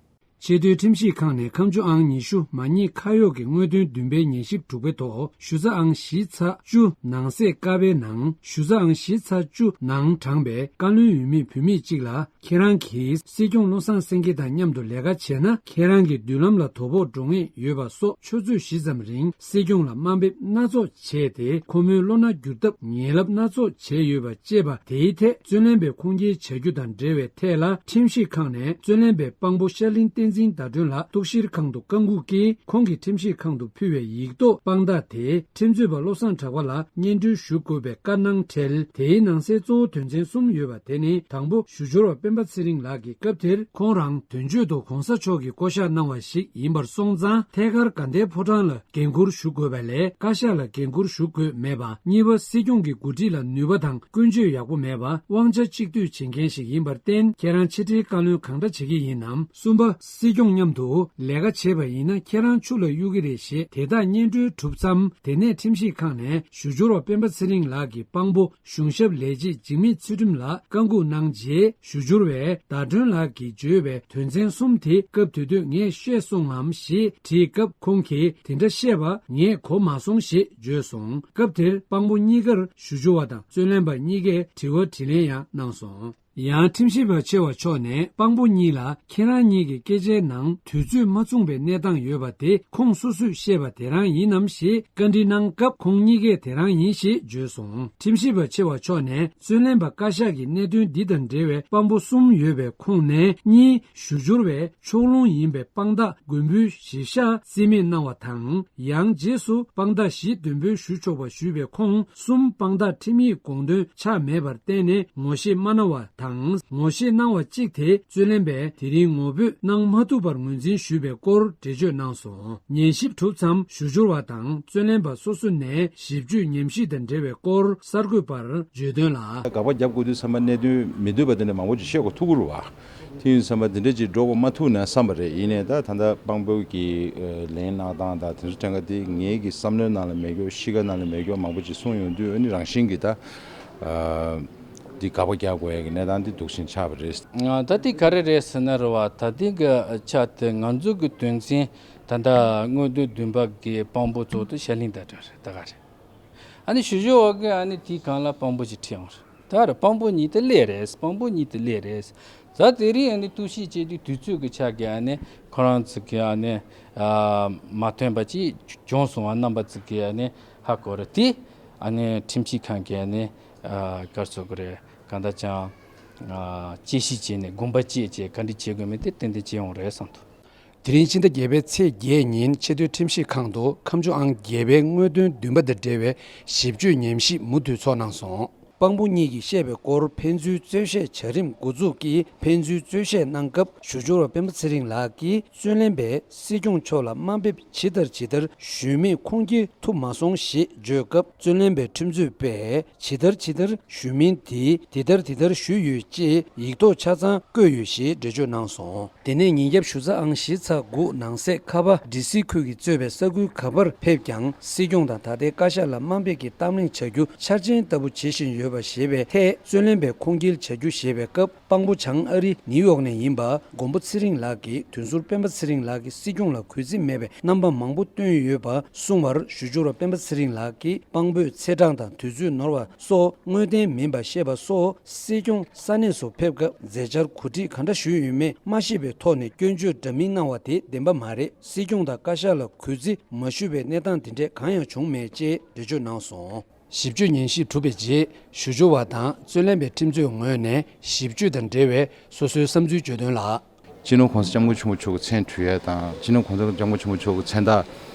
ཆེས་མཐོའི་ཁྲིམས་ཞིབ་ཁང་ནས་ཁ་མཆུ་ཨང་ཉི་ཤུ་མ་གཉིས་ཁ་གཡོག་གི་དངོས་དོན་བདུན་པའི་ཉན་ཞིབ་དྲུག་པའི་ཐོག་ཞུ་ཚགས་ཨང་བཞི་ཚག་བཅུ་ནང་གསེས་ཀ་པའི་ནང་ཞུ་ཚགས་ཨང་བཞི་ཚག་བཅུ་ནང་དྲངས་པའི་བཀའ་བློན་འོས་མི་བུད་མེད་ཅིག་ལ། ཁྱེད་རང་གིས་སྲིད་སྐྱོང་བློ་བཟང་སེང་གེ་དང་མཉམ་དུ་ལས་ཀ་བྱས་ན། ཁྱེད་རང་གི་མདུན་ལམ་ལ་དོ་ཕོག་འགྲོ་ངེས་ཡོད་པ་སོགས་ཆུ་ཚོད་བཞི་ཙམ་རིང་སྲིད་སྐྱོང་ལ་དམའ་འབེབས་སྣ་ཚོགས་བྱས་ཏེ། ཁོ་མོའི་བློ་སྣ་བསྒྱུར་ཐབས་ངན་ལབ་སྣ་ཚོགས་བྱས་ཡོད་པ་བཅས་པ། དེའི་ཐད་བརྩོན་ལེན་པས་ཁུངས་སྐྱེལ་བྱ་རྒྱུ་དང་འབྲེལ་བའི་ཐད་ལ། ཁྲིམས་ཞིབ་ཁང་ནས་བརྩོན་ལེན་པའི་དཔང་པོ་ཤར་གླིང་བསྟན་འཛིན་ཟླ་སྒྲོན་ལགས་གཏུག་བཤེར་ཁང་དུ་བཀའ་འགུག་གིས། ཁོང་གིས་ཁྲིམས་ཞིབ་ཁང་དུ་ཕུལ་བའི་ཡིག་ཐོག་དཔང་རྟགས་དེ་ཁྲིམས་རྩོད་པ་བློ་བཟང་གྲགས་པ་ལ་སྙན་སྒྲོན་ཞུ་དགོས་པའི་བཀའ་གནང་འཕྲལ། དེའི་ནང་གསལ་གཙོ་བོ་དོན་ཚན་གསུམ་ཡོད་པ། དེ་ནི། དང་པོ། ཞུ་སྦྱོར་བ་སྤེན་པ་ཚེ་རིང་ལགས་ཀྱིས་སྐབས་དེར་ཁོང་རང་དོན་གཅོད་དུ་གོང་ས་མཆོག་གིས་བསྐོ་གཞག་གནང་བ་ཞིག་ཡིན་པར་སོང་ཙང་། ཐད་ཀར་དགའ་ལྡན་ཕོ་བྲང་ལ་འགན་འཁུར་ཞུ་དགོས་པ་ལས། བཀའ་ཤག་ལ་འགན་འཁུར་ཞུ་དགོས་མེད་པ། གཉིས་པ། སྲིད་སྐྱོང་གི་འགོ་ཁྲིད་ལ་ནུས་པ་དང་ཀུན་སྤྱོད་ཡག་པོ་མེད་པ། དབང་ཆ་གཅིག་སྡུད་བྱེད་མཁན་ཞིག་ཡིན་པར་བརྟེན། ཁྱེད་རང་ཕྱི་དྲིལ་བཀའ་བློན་གང་འདྲ་བྱེད་ཀྱི་ཡིན་ནམ། གསུམ་པ། སྲིད་སྐྱོང་མཉམ་དུ་ལས་ཀ་བྱས་པ་ཡིན་ན། ཁྱེད་རང་ཆུ་ལ་གཡུག་གི་རེད་ཞེས་དེ་དག་སྙན་སྒྲོན་གྲུབ་མཚམས། དེ་ནས་ཁྲིམས་ཞིབ་ཁང་ནས་ཞུ་སྦྱོར་བ་སྤེན་པ་ཚེ་རིང་ལགས་ཀྱི་དཔང་པོ་གཞུང་ཞབས་ལས་བྱེད་འཇིགས་མེད་ཚུལ་ཁྲིམས་ལ་བཀའ་འགུག་གནང་རྗེས། ཞུ་སྦྱོར་བས་ཟླ་སྒྲོན་ལགས་ཀྱིས་བརྗོད་པའི་དོན་ཚན་གསུམ་དེ་སྐབས་དེ་དུས་ངས་ཤེས་སོང་ངམ་ཞེས་དྲིས་སྐབས། ཁོང་གིས་དེ་འདྲ་བཤད་པ་ངས་གོ་མ་སོང་ཞེས་བརྗོད་སོང་། སྐབས་དེར་དཔང་པོ་གཉིས་ཀར་ཞུ་སྦྱོར་བ་དང་རྩོད་ལེན་པ་གཉིས་ཀས་དྲི་བ་དྲིས་ལན་ཡང་གནང་སོང་། ཡང་ཁྲིམས་ཞིབ་པ་ཆེ་བ་མཆོག་ནས་དཔང་པོ་གཉིས་ལ། ཁྱེད་རང་གཉིས་ཀྱི་སྐད་ཆའི་ནང་དུས་ཚོད་མ་མཚུངས་པའི་གནས་སྟངས་ཡོད་པ་དེ་ཁོང་སོ་སོས་བཤད་པ་དེ་རང་ཡིན་ནམ་ཞེས་བཀའ་འདྲི་གནང་སྐབས། ཁོང་གཉིས་ཀས་དེ་རང་ཡིན་ཞེས་བརྗོད་སོང་། ཁྲིམས་ཞིབ་པ་ཆེ་བ་མཆོག་ནས་རྩོད་ལེན་པ་བཀའ་ཤག་གི་གནད་དོན་འདི་དང་འབྲེལ་བའི་དཔང་པོ་གསུམ་ཡོད་པའི་ཁོངས་ནས་གཉིས། ཞུ་སྦྱོར་བས་ཕྱོགས་ལྷུང་ཡིན་པའི་དཔང་རྟགས་མགོན་པོའི་གཞི་བཞག་རྩིས་མེད་གནང་བ་དང་། ཡང་རྗེས་སུ་དཔང་རྟགས་བཞི་འདོན་སྤེལ་ཞུ་ཆོག་པ་ཞུས་པའི་ཁོངས་གསུམ། དཔང་རྟགས་ཁྲིམས་ཡིག་དགོངས་དོན་ཆགས་མེད་པར་བརྟེན་ནས་ངོ་ཤེས་མ་གནང་བ་དང་། ངོ་ཤེས་གནང་བ་གཅིག་དེ་རྩོད་ལེན་པས་དེ་རིང་ངོ་སྤྲོད་གནང་མ་ཐུབ་པར་ངོས་འཛིན་ཞུས་པའི་སྐོར་འགྲེལ་བརྗོད་གནང་སོང་། ཉན་ཞིབ་གྲུབ་མཚམས། ཞུ་སྦྱོར་བ་དང་རྩོད་ལེན་པ་སོ་སོ་ནས་ཞིབ་དཔྱོད་ཉམས་ཞིབ་དང་འབྲེལ་བའི་སྐོར་གསར་འགོད་པར་བརྗོད་དོན་ལ། དགག་པ་རྒྱབ་དགོས་དུས་ཙམ་པ་གནད་དོན་མི་འདུས་པ་དེ་འདྲ་མང་པོ་ཅིག་བཤད་དགོས་ཐུག་གི་རེད་བ། དེ་ཡིན་ཙམ་པ་དེ་འདྲ་ཅིག་འགྲོ་དགོས་མ་ཐུག་ན་བསམ་པ་རེད། ཡིན་ནའི་ད་ད་ལྟ་དཔང་པོ་གི་ལན་གནང་སྟངས་དང་དེ་ཚོ་ཕྲན་ག་དེ་ངེད་ཀྱི་བསམ་བློའི་ནང་ལ་མེད་རྒྱུ། གཤིས་ཀ་ནང་ལ་མེད་རྒྱུ་མང་པོ་ཅིག་གསུངས་ཡོང་དུས། ཨ་ནི་རང་བཞིན་གྱིས་ད་འདི་དགག་པ་རྒྱག་དགོས་ཡ་གི་གནས་སྟངས་འདི་འདུག་བཞིན་ཆགས་པ་རེད། ད་འདི་ག་རེ་རེད་ཟེར་ན་རེད་བ། ད་འདི་གི་ཆ་དེ་ང་ཚོ་གི་དོན་ཚན་ད་ལྟ་དངོས་དོན་བདུན་པ་གི་དཔང་པོ་གཙོ་བོ་དེ་ཤར་གླིང་ཟླ་སྒྲོན་རེད། ད་ག་རེད། ཨ་ནི་ཞུ་སྦྱོར་བ་གིས་ཨ་ནི་དེའི་སྒང་ལ་དཔང་པོ་ཅིག་ཁྲིད་ཡོང་རེད། ད་རེད། དཔང་པོ་གཉིས་དེ་སླེབས་རེད། དཔང་པོ་གཉིས་དེ་སླེབས་རེད། ད་དེ་རིང་ཨ་ནི་གཏུག་བཤེར་བྱེད་དུས་དུས་ཚོད་ཀྱི་ཆ་གིས་ཨ་ནི་ཁོ་རང་ཚོ་གིས་ཨ་ནི་ཨ་མ་ཐོན་པ་ཅིག་བྱུང་སོང་བ། རྣམ་པ་ཚོ་གིས་ཨ་ནི་ཧ་གོ་རེད། དེ་ཨ་ནི་ཁྲིམས་ཞིབ་ཁང་གིས་ཨ་ནི་ཨ་ག་རེ་ཟེར་དགོས་རེད། གང་ལྟར་ཀྱང་ཨ་དཔྱད་ཞིབ་བྱས་ནས་དགོངས་པ་བཅས་བྱས་བཀའ་འདྲི་བྱེད་དགོས་མིན་དེ་ཏན་ཏན་བྱེད་ཡོང་རེད་བསམ་འདུག་དེ་རིང་ཕྱི་ཟླ་བརྒྱད་པའི་ཚེས་བརྒྱད་ཉིན་ཆེས་མཐོའི་ཁྲིམས་ཞིབ་ཁང་དུ་ཁ་མཆུ་ཨང་བརྒྱད་པའི་དངོས་དོན་བདུན་པ་དང་འབྲེལ་བའི་ཞིབ་དཔྱོད་ཉམས་ཞིབ་མུ་མཐུད་ཚོགས་གནང་སོང་། དཔང་པོ་གཉིས་ཀྱིས་བཤད་པའི་སྐོར། ཕན་ཚུན་རྩོད་བཤད་བྱ་རིམ་འགོ་འཛུགས་ཀྱིས་ཕན་ཚུན་རྩོད་བཤད་གནང་སྐབས། ཞུ་སྦྱོར་བ་སྤེན་པ་ཚེ་རིང་ལགས་ཀྱིས་རྩོད་ལེན་པས་སྲིད་སྐྱོང་མཆོག་ལ་དམའ་འབེབས་ཇི་ལྟར་ཇི་ལྟར་ཞུས་མེད་ཁུངས་སྐྱེལ་ཐུབ་མ་སོང་ཞེས་བརྗོད་སྐབས། རྩོད་ལེན་པའི་ཁྲིམས་རྩོད་པས། ཇི་ལྟར་ཇི་ལྟར་ཞུ་མིན་དེ་དེ་ལྟར་དེ་ལྟར་ཞུས་ཡོད་ཅེས་ཡིག་ཐོག་ཆ་ཚང་བཀོད་ཡོད་ཞེས་འགྲེལ་བརྗོད་གནང་སོང་། དེ་ནས་ཉིན་རྒྱབ་ཞུ་ཚགས་ཨང་བཞི་ཚག་དགུ་ནང་གསེས་ཁ་པ་ཌི་སི་ཁུལ་གྱིས་གཙོས་པའི་ས་ཁུལ་ག་པར་ཕེབས་ཀྱང་། སྲིད་སྐྱོང་དང་ད་ལྟའི་བཀའ་ཤག་ལ་དམའ་འབེབས་ཀྱི་གཏམ་གླེང་བྱ་རྒྱུ་འཆར་ཅན་ལྟ་བུ་བྱེད་བཞིན་ཡོད་པ་ཞེས་པའི་ཐད། རྩོད་ལེན་པས་ཁུངས་སྐྱེལ་བྱ་རྒྱུ་ཞེས་པའི་སྐབས། དཔང་པོ་བྱང་ཨ་རི་ནིའུ་ཡོག་ནས་ཡིན་པ་མགོན་པོ་ཚེ་རིང་ལགས་ཀྱིས། དོན་ཟུར་སྤེན་པ་ཚེ་རིང་ལགས་ཀྱིས་སྲིད་སྐྱོང་ལ་གུས་བརྩི་མེད་པའི་རྣམ་པ་མང་པོ་བཏོན་ཡོད་པ་གསུངས་པར། ཞུ་སྦྱོར་བ་སྤེན་པ་ཚེ་རིང་ལགས་ཀྱིས་དཔང་པོས་ཚེས་གྲངས་དང་དུས་ཚོད་ནོར་བ་སོགས་དངོས་བདེན་མིན་པ་བཤད་པ་སོགས། སྲིད་སྐྱོང་ས་གནས་སུ་ཕེབས་སྐབས་མཛད་འཆར་གོ་སྒྲིག་ག་འདྲ་ཞུས་ཡོད་མེད་མ་ཤེས་པའི་ཐོག་ནས་སྐྱོན་བརྗོད་འདྲ་མིན་གནང་བ་དེ་བདེན་པ་མ་རེད། སྲིད་སྐྱོང་དང་བཀའ་ཤག་ལ་གུས་བརྩི་མ་ཞུས་པའི་གནས་སྟངས་དེ་འདྲས་གང་ཡང་བྱུང་མེད་ཅེས་འགྲེལ་བརྗོད་གནང་སོང་། ཞིབ་དཔྱོད་ཉན་ཞིབ་གྲུབ་པའི་རྗེས། ཞུ་སྦྱོར་བ་དང་རྩོད་ལེན་པའི་ཁྲིམས་རྩོད་ངོས་ནས་ཞིབ་དཔྱོད་དང་འབྲེལ་བའི་སོ་སོའི་བསམ་ཚུལ་བརྗོད་དོན་ལ། སྤྱི་ནོར་༸གོང་ས་༸སྐྱབས་མགོན་ཆེན་པོ་མཆོག་གི་མཚན་ཕུད་ཡས་དང་། སྤྱི་ནོར་༸གོང་ས་༸སྐྱབས་མགོན་ཆེན་པོ་མཆོག་གི་མཚན་རྟགས་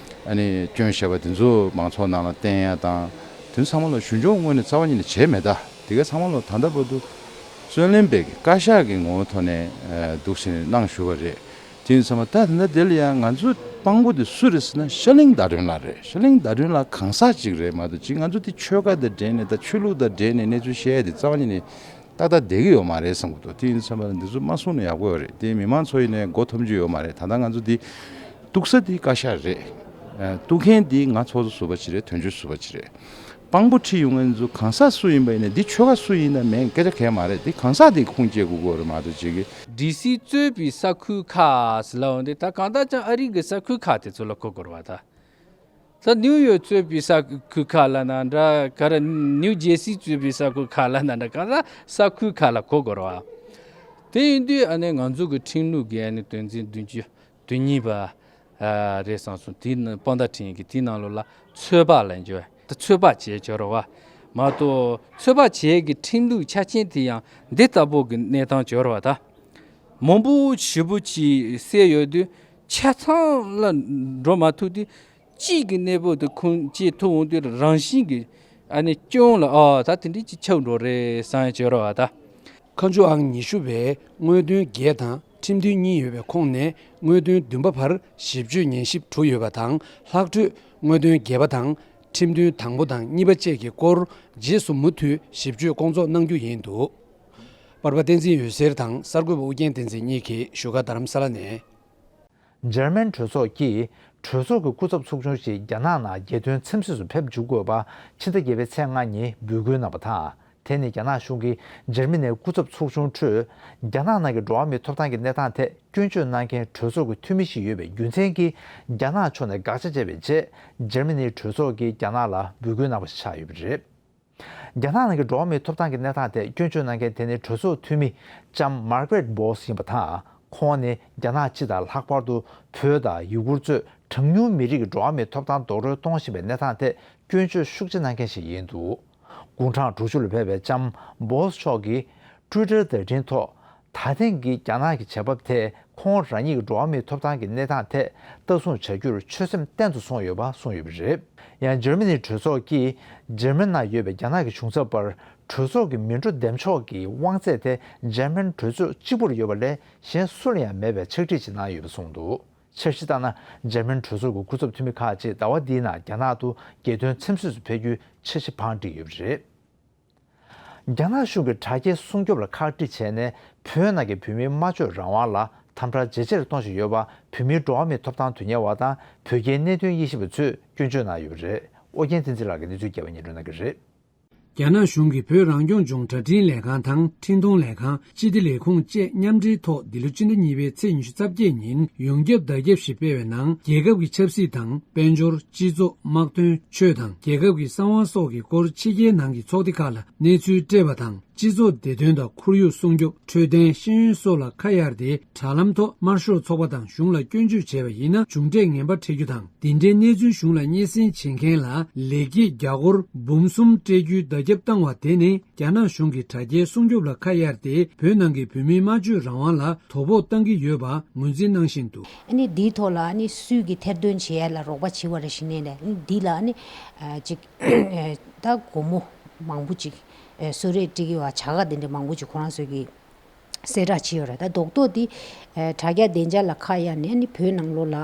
ཨ་ནི་སྐྱོན་བཞག་པ་དེ་ཚོ་མང་ཚོགས་ནང་ལ་བསྟན་ཡས་དང་། དེ་ཚོ་ཚང་མ་ལ་ཞུ་སྦྱོར་ངོས་ནས་རྩ་བ་ཉིད་ནས་བྱས་མེད་ད། དེ་ག་ཚང་མ་ལ་ད་ལྟ་བར་དུ་རྩོད་ལེན་པའི་བཀའ་ཤག་གི་ངོ་བོ་ཐོག་ནས་འདུག་ཟེར་ནས་གནང་ཞུ་བ་རེད། དེ་ཡིན་ཙང་མ་ད་ད་ལྟ་དེ་ལ་ཡང་ང་ཚོ་དཔང་པོ་དེ་སུ་རེད་ཟེར་ན་ཤར་གླིང་ཟླ་སྒྲོན་ལགས་རེད། ཤར་གླིང་ཟླ་སྒྲོན་ལགས་གང་ཟག་ཅིག་རེད་མ་གཏོགས། ཅིག་ང་ཚོ་དེ་ཆོལ་ཁ་དང་འབྲེལ་ནས་དང་ཆོས་ལུགས་དང་འབྲེལ་ནས་གནས་ཚུལ་བཤད་ཡ་དེ་རྩ་བ་ཉིད་ནས་ཏག་ཏག་བསྡད་ཀྱི་ཡོད་མ་རེད་བསམ་གྱི་འདུག་དེ་ཡིན་ཙང་མ་འདི་ཚོ་མ་གསུངས་ན་ཡག་པོ་ཡོད་རེད། དེ་མི་མང་ཚོ་ཡིན་ནའི་མགོ་འཐོམ་རྒྱུ་ཡོད་མ་རེད། ད་ལྟ་ང་ཚོ་དེ་གཏུག་ས་དེ་བཀའ་ཤག་རེད། གཏུག་མཁན་དེ་ང་ཚོགས་གཙོ་ཟུར་པ་ཅིག་རེད། དོན་གཅོད་ཟུར་པ་ཅིག་རེད། དཔང་པོ་ཁྲིད་ཡོང་མཁན་ཚོ་གང་ཟག་སུ་ཡིན་པ་ཡིན་ན་འདི་ཆོལ་ཁ་སུ་ཡིན་ན་མེད་སྐད་ཆ་གང་ཡང་མ་རེད། འདི་གང་ཟག་དེ་ཁུངས་སྐྱེལ་དགོས་ཀྱི་རེད་མ་གཏོགས་ཅིག་གི། ཌི་སི་གཙོས་པའི་ས་ཁུལ་ཁག་ཟེར་ལབ་འོང་དུས་ད་གང་ལྟར་ཀྱང་ཨ་རི་གི་ས་ཁུལ་ཁག་དེ་ཚོ་ལ་གོ་དགོས་རེད་བ་ད། ད་ནིའུ་ཡོག་གཙོས་པའི་ས་ཁུལ་ཁག་ལབ་ན་འདྲ་ག་རེ་ནིའུ་ཇེ་སི་གཙོས་པའི་ས་ཁུལ་ཁག་ལབ་ན་འདྲ་གང་ལྟར་ས་ཁུལ་ཁག་ལ་གོ་དགོས་རེད་བ། དེ་ཡིན་དུས་ཨ་ནི་ང་ཚོ་གི་ཁྲིམས་ལུགས་ཀྱི་ཨ་ནི་དོན་ཚན་བདུན་ཅུ་དོན་གཉིས་པ། ཨ་རེད་བསམ་སོང་། དེའི་ནང་དཔང་རྟགས་ཁྲིམས་ཀྱི་དེའི་ནང་ལོགས་ལ་ཚོད་དཔག་ལབ་འཇོག་ད་ཚོད་དཔག་བྱས་འཇོག་རོགས་བ། མ་གཏོགས་ཚོད་དཔག་བྱས་ཀྱི་ཁྲིམས་ལུགས་ཆ་རྐྱེན་དེ་ཡང་འདི་ལྟ་བུ་གི་གནས་སྟངས་འཇོག་རོགས་བ་ད། མང་པོ་ཞེ་པོ་ཅིག་གསལ་ཡོད་དུས་ཆ་ཚང་ལ་འགྲོ་མ་ཐུབ་དུས་གཅིག་གི་གནས་བབ་དེ་ཁུངས་སྐྱེལ་ཐུབ་འོང་དུས་རང་བཞིན་གྱི་ཨ་ནི་སྐྱོན་ལ་ཨ་ད་དེ་འདྲའི་ཅིག་ཆགས་འགྲོ་རེད་བསམ་ཡ་འཇོག་རོགས་བ་ད། ཁ་མཆུ་ཨང་ཉི་ཤུ་པའི་དངོས་དོན་བརྒྱད་དང་ཁྲིམས་མཐུན་གཉིས་ཡོད་པའི་ཁོངས་ནས་དངོས་དོན་བདུན་པ་བར་ཞིབ་དཔྱོད་ཉན་ཞིབ་དྲུག་ཡོད་པ་དང་། ལྷག་འཕྲོས་དངོས་དོན་བརྒྱད་པ་དང་ཁྲིམས་མཐུན་དང་པོ་དང་གཉིས་པ་བཅས་ཀྱི་སྐོར་རྗེས་སུ་མུ་མཐུད་ཞིབ་དཔྱོད་སྐོང་ཚོགས་གནང་རྒྱུ་ཡིན་འདུག་པར་པ་བསྟན་འཛིན་འོད་ཟེར་དང་གསར་འགོད་པ་ཨུ་རྒྱན་བསྟན་འཛིན་གཉིས་ཀྱིས་བཞུགས་སྒར་རྡ་རམ་ས་ལ་ནས། འཇར་མན་གྲོས་ཚོགས་ཀྱིས་གྲོས་ཚོགས་ཀྱི་སྐུ་ཚབ་ཚོགས་ཆུང་ཞིག་རྒྱ་ནག་ནང་རྒྱལ་དོན་འཚམས་གཟིགས་སུ་ཕེབས་འཇུག་དགོས་པ་ཕྱི་ཟླ་བརྒྱད་པའི་ཚེས་ལྔ་ཉིན་འབོད་སྐུལ་གནང་བ་དང་། དེ་ནི་རྒྱ་ནག་གཞུང་གིས་འཇར་མ་ནིའི་སྐུ་ཚབ་ཚོགས་ཆུང་ཁྲོད་རྒྱ་ནག་ནང་གི་འགྲོ་བ་མིའི་ཐོབ་ཐང་གི་གནས་སྟངས་ཐད་སྐྱོན་བརྗོད་གནང་མཁན་གྲོས་ཚོགས་ཀྱི་འཐུས་མི་ཞིག་ཡོད་པའི་རྒྱུ་མཚན་གྱིས་རྒྱ་ནག་ཕྱོགས་ནས་དགག་བྱ་བྱས་པའི་རྗེས། འཇར་མ་ནིའི་གྲོས་ཚོགས་ཀྱིས་རྒྱ་ནག་ལ་འབོད་སྐུལ་གནང་བ་ཞིག་ཆགས་ཡོད་པ་རེད། རྒྱ་ནག་ནང་གི་འགྲོ་བ་མིའི་ཐོབ་ཐང་གི་གནས་སྟངས་ཐད་སྐྱོན་བརྗོད་གནང་མཁན་དེ་ནི་གྲོས་ཚོགས་འཐུས་མི་ལྕམ་Margaret Boss་ཡིན་པ་དང་། ཁོང་ནི་རྒྱ་ནག་སྤྱི་དང་ལྷག་པར་དུ་བོད་དང་ཡུ་གུར་གཙོས་གྲངས་ཉུང་མི་རིགས་ཀྱི་འགྲོ་བ་མིའི་ཐོབ་ཐང་རྡོག་རོལ་གཏོང་བཞིན་པའི་གནས་སྟངས་ཐད་སྐྱོན་བརྗོད་ཤུགས་ཆེ་གནང་མཁན་ཞིག་ཡིན་འདུག་དགུང་གྲངས་དྲུག་ཅུ་ལ་ཕེབས་པའི་ལྕམ་Boss་མཆོག་གིས་Twitter་བརྡ་འཕྲིན་ཐོག་ད་ཐེངས་ཀྱི་རྒྱ་ནག་གི་བྱེད་བབ་དེས་ཁོང་རང་ཉིད་ཀྱི་འགྲོ་བ་མིའི་ཐོབ་ཐང་གི་གནས་སྟངས་ཐད་ལྟ་སྲུང་བྱ་རྒྱུར་ཆོད་སེམས་བརྟན་དུ་སོང་ཡོད་པ་གསུངས་ཡོད་པ་རེད། ཡང་འཇར་མ་ནིའི་གྲོས་ཚོགས་ཀྱིས་འཇར་མན་ནང་ཡོད་པའི་རྒྱ་ནག་གི་གཞུང་ཚབ་པར་གྲོས་ཚོགས་ཀྱི་མི་འགྲོ་འདེམས་ཕྱོགས་ཀྱི་དབང་ཚད་དེ་འཇར་མན་གྲོས་ཚོགས་གཅིག་པུར་ཡོད་པ་ལས་གཞན་སུ་ལ་ཡང་མེད་པའི་ཕྱག་བྲིས་ཤིག་གནང་ཡོད་པ་གསུངས་འདུག་འཆར་གཞི་ལྟར་ན། འཇར་མན་གྲོས་ཚོགས་ཀྱི་སྐུ་ཚབ་འཐུས་མི་ཁག་ཅིག་ཟླ་བ་འདིའི་ནང་རྒྱ་ནག་ཏུ་རྒྱལ་དོན་འཚམས་གཟིགས་སུ་ཕེབས་རྒྱུའི་འཆར་གཞི་བང་བསྒྲིགས་ཡོད་པ་རེད། རྒྱ་ནག་གཞུང་གིས་དྲ་རྒྱའི་སྲུང་སྐྱོབ་ལ་ཁག་དཀྲི་བྱས་ནས་བོད་ནང་གི་བོད་མིའི་སྨྲ་བརྗོད་རང་དབང་ལ་དམ་དྲག་ཇེ་ཆེར་གཏོང་བཞིན་ཡོད་པ་བོད་མིའི་འགྲོ་བ་མིའི་ཐོབ་ཐང་དོན་གཉེར་བ་དང་བོད་རྒྱའི་གནད་དོན་དབྱེ་ཞིབ་པ་ཚོས་སྐྱོན་བརྗོད་གནང་ཡོད་པ་རེད། ཨོ་རྒྱན་བསྟན་འཛིན་ལགས་ཀྱིས་གནས་ཚུལ་རྒྱས་པ་སྙན་སྒྲོན་གནང་གི་རེད། རྒྱ་ནག་གཞུང་གིས་བོད་རང་སྐྱོང་ལྗོངས་དྲ་འཕྲིན་ལས་ཁང་དང་འཕྲིན་གཏོང་ལས་ཁང་། སྤྱི་བདེ་ལས་ཁུངས་བཅས་མཉམ་འབྲེལ་ཐོག་འདི་ལོ་སྤྱི་ཟླ་གཉིས་པའི་ཚེས་ཉི་ཤུ་རྩ་བརྒྱད་ཉིན་ཡོངས་ཁྱབ་བརྡ་ཁྱབ་ཞིག་སྤེལ་བའི་ནང་རྒྱལ་ཁབ་ཀྱི་ཆབ་སྲིད་དང་། དཔལ་འབྱོར། སྤྱི་ཚོགས། དམག་དོན། ཆོས་དང་། རྒྱལ་ཁབ་ཀྱི་གསང་བ་སོགས་ཀྱི་སྐོར་ཕྱི་རྒྱལ་ནང་གི་ཚོགས་སྡེ་ཁག་ལ་གནས་ཚུལ་སྤྲད་པ་དང་། སྤྱི་ཚོགས་བདེ་དོན་དང་ཁོར་ཡུག་སྲུང་སྐྱོབ། འཕྲོད་བསྟེན། ཤེས་ཡོན་སོགས་ལ་ཁ་གཡར་ཏེ། དྲ་ལམ་ཐོག་དམར་ཤོག་ཚོགས་པ་དང་གཞུང་ལ་སྐྱོན་བརྗོད་བྱས་པ་ཡིན་ན་མཇུག་འབྲས་ངན་པ་འཕྲད་རྒྱུ་དང་། འདི་འདྲའི་གནས་ཚུལ་གཞུང་ལ་སྙན་སེང་བྱེད་མཁན་ལ་ལེགས་སྐྱེས་རྒྱ་སྒོར་འབུམ་གསུམ་སྤྲད་རྒྱུའི་བརྡ་ཁྱབ་བཏང་བ་དེ་ནི་རྒྱ་ནག་གཞུང་གིས་དྲ་རྒྱའི་སྲུང་སྐྱོབ་ལ་ཁ་གཡར་ཏེ། བོད་ནང་གི་བོད་མིའི་སྨྲ་བརྗོད་རང་དབང་ལ་དོ་ཕོག་བཏང་གི་ཡོད་པ་ངོས་འཛིན་གནང་བཞིན་འདུག་ཨ་ནི་འདིའི་ཐོག་ལ་ཨ་ནི་སུས་ཀྱིས་ཐེར་འདོན་བྱེད་ཡ་ལ་རོགས་པ་བྱེད་པ་རེད་ཞུས་ནས་ནས། ཨ་ནི་འདི་ལ་ཨ་ནི་ཨ་ཅིག་ད་སྒོར་མོ་མང་པོ་ཅིག་ཨ་གསོལ་རས་སྤྲད་ཀྱི་ཡོད་པ། བྱ་དགའ་དེ་འདྲ་མང་པོ་ཅིག་ཁོ་རང་ཚོས་ཀྱིས་གསལ་བསྒྲགས་བྱས་ཡོད་རེད། ད་རྡོག་རྡོག་འདི་ཨ་དྲ་རྒྱ་བདེ་འཇགས་ལ་ཁ་གཡར་ནས་ཨ་ནི་བོད་ནང་ལོགས་ལ་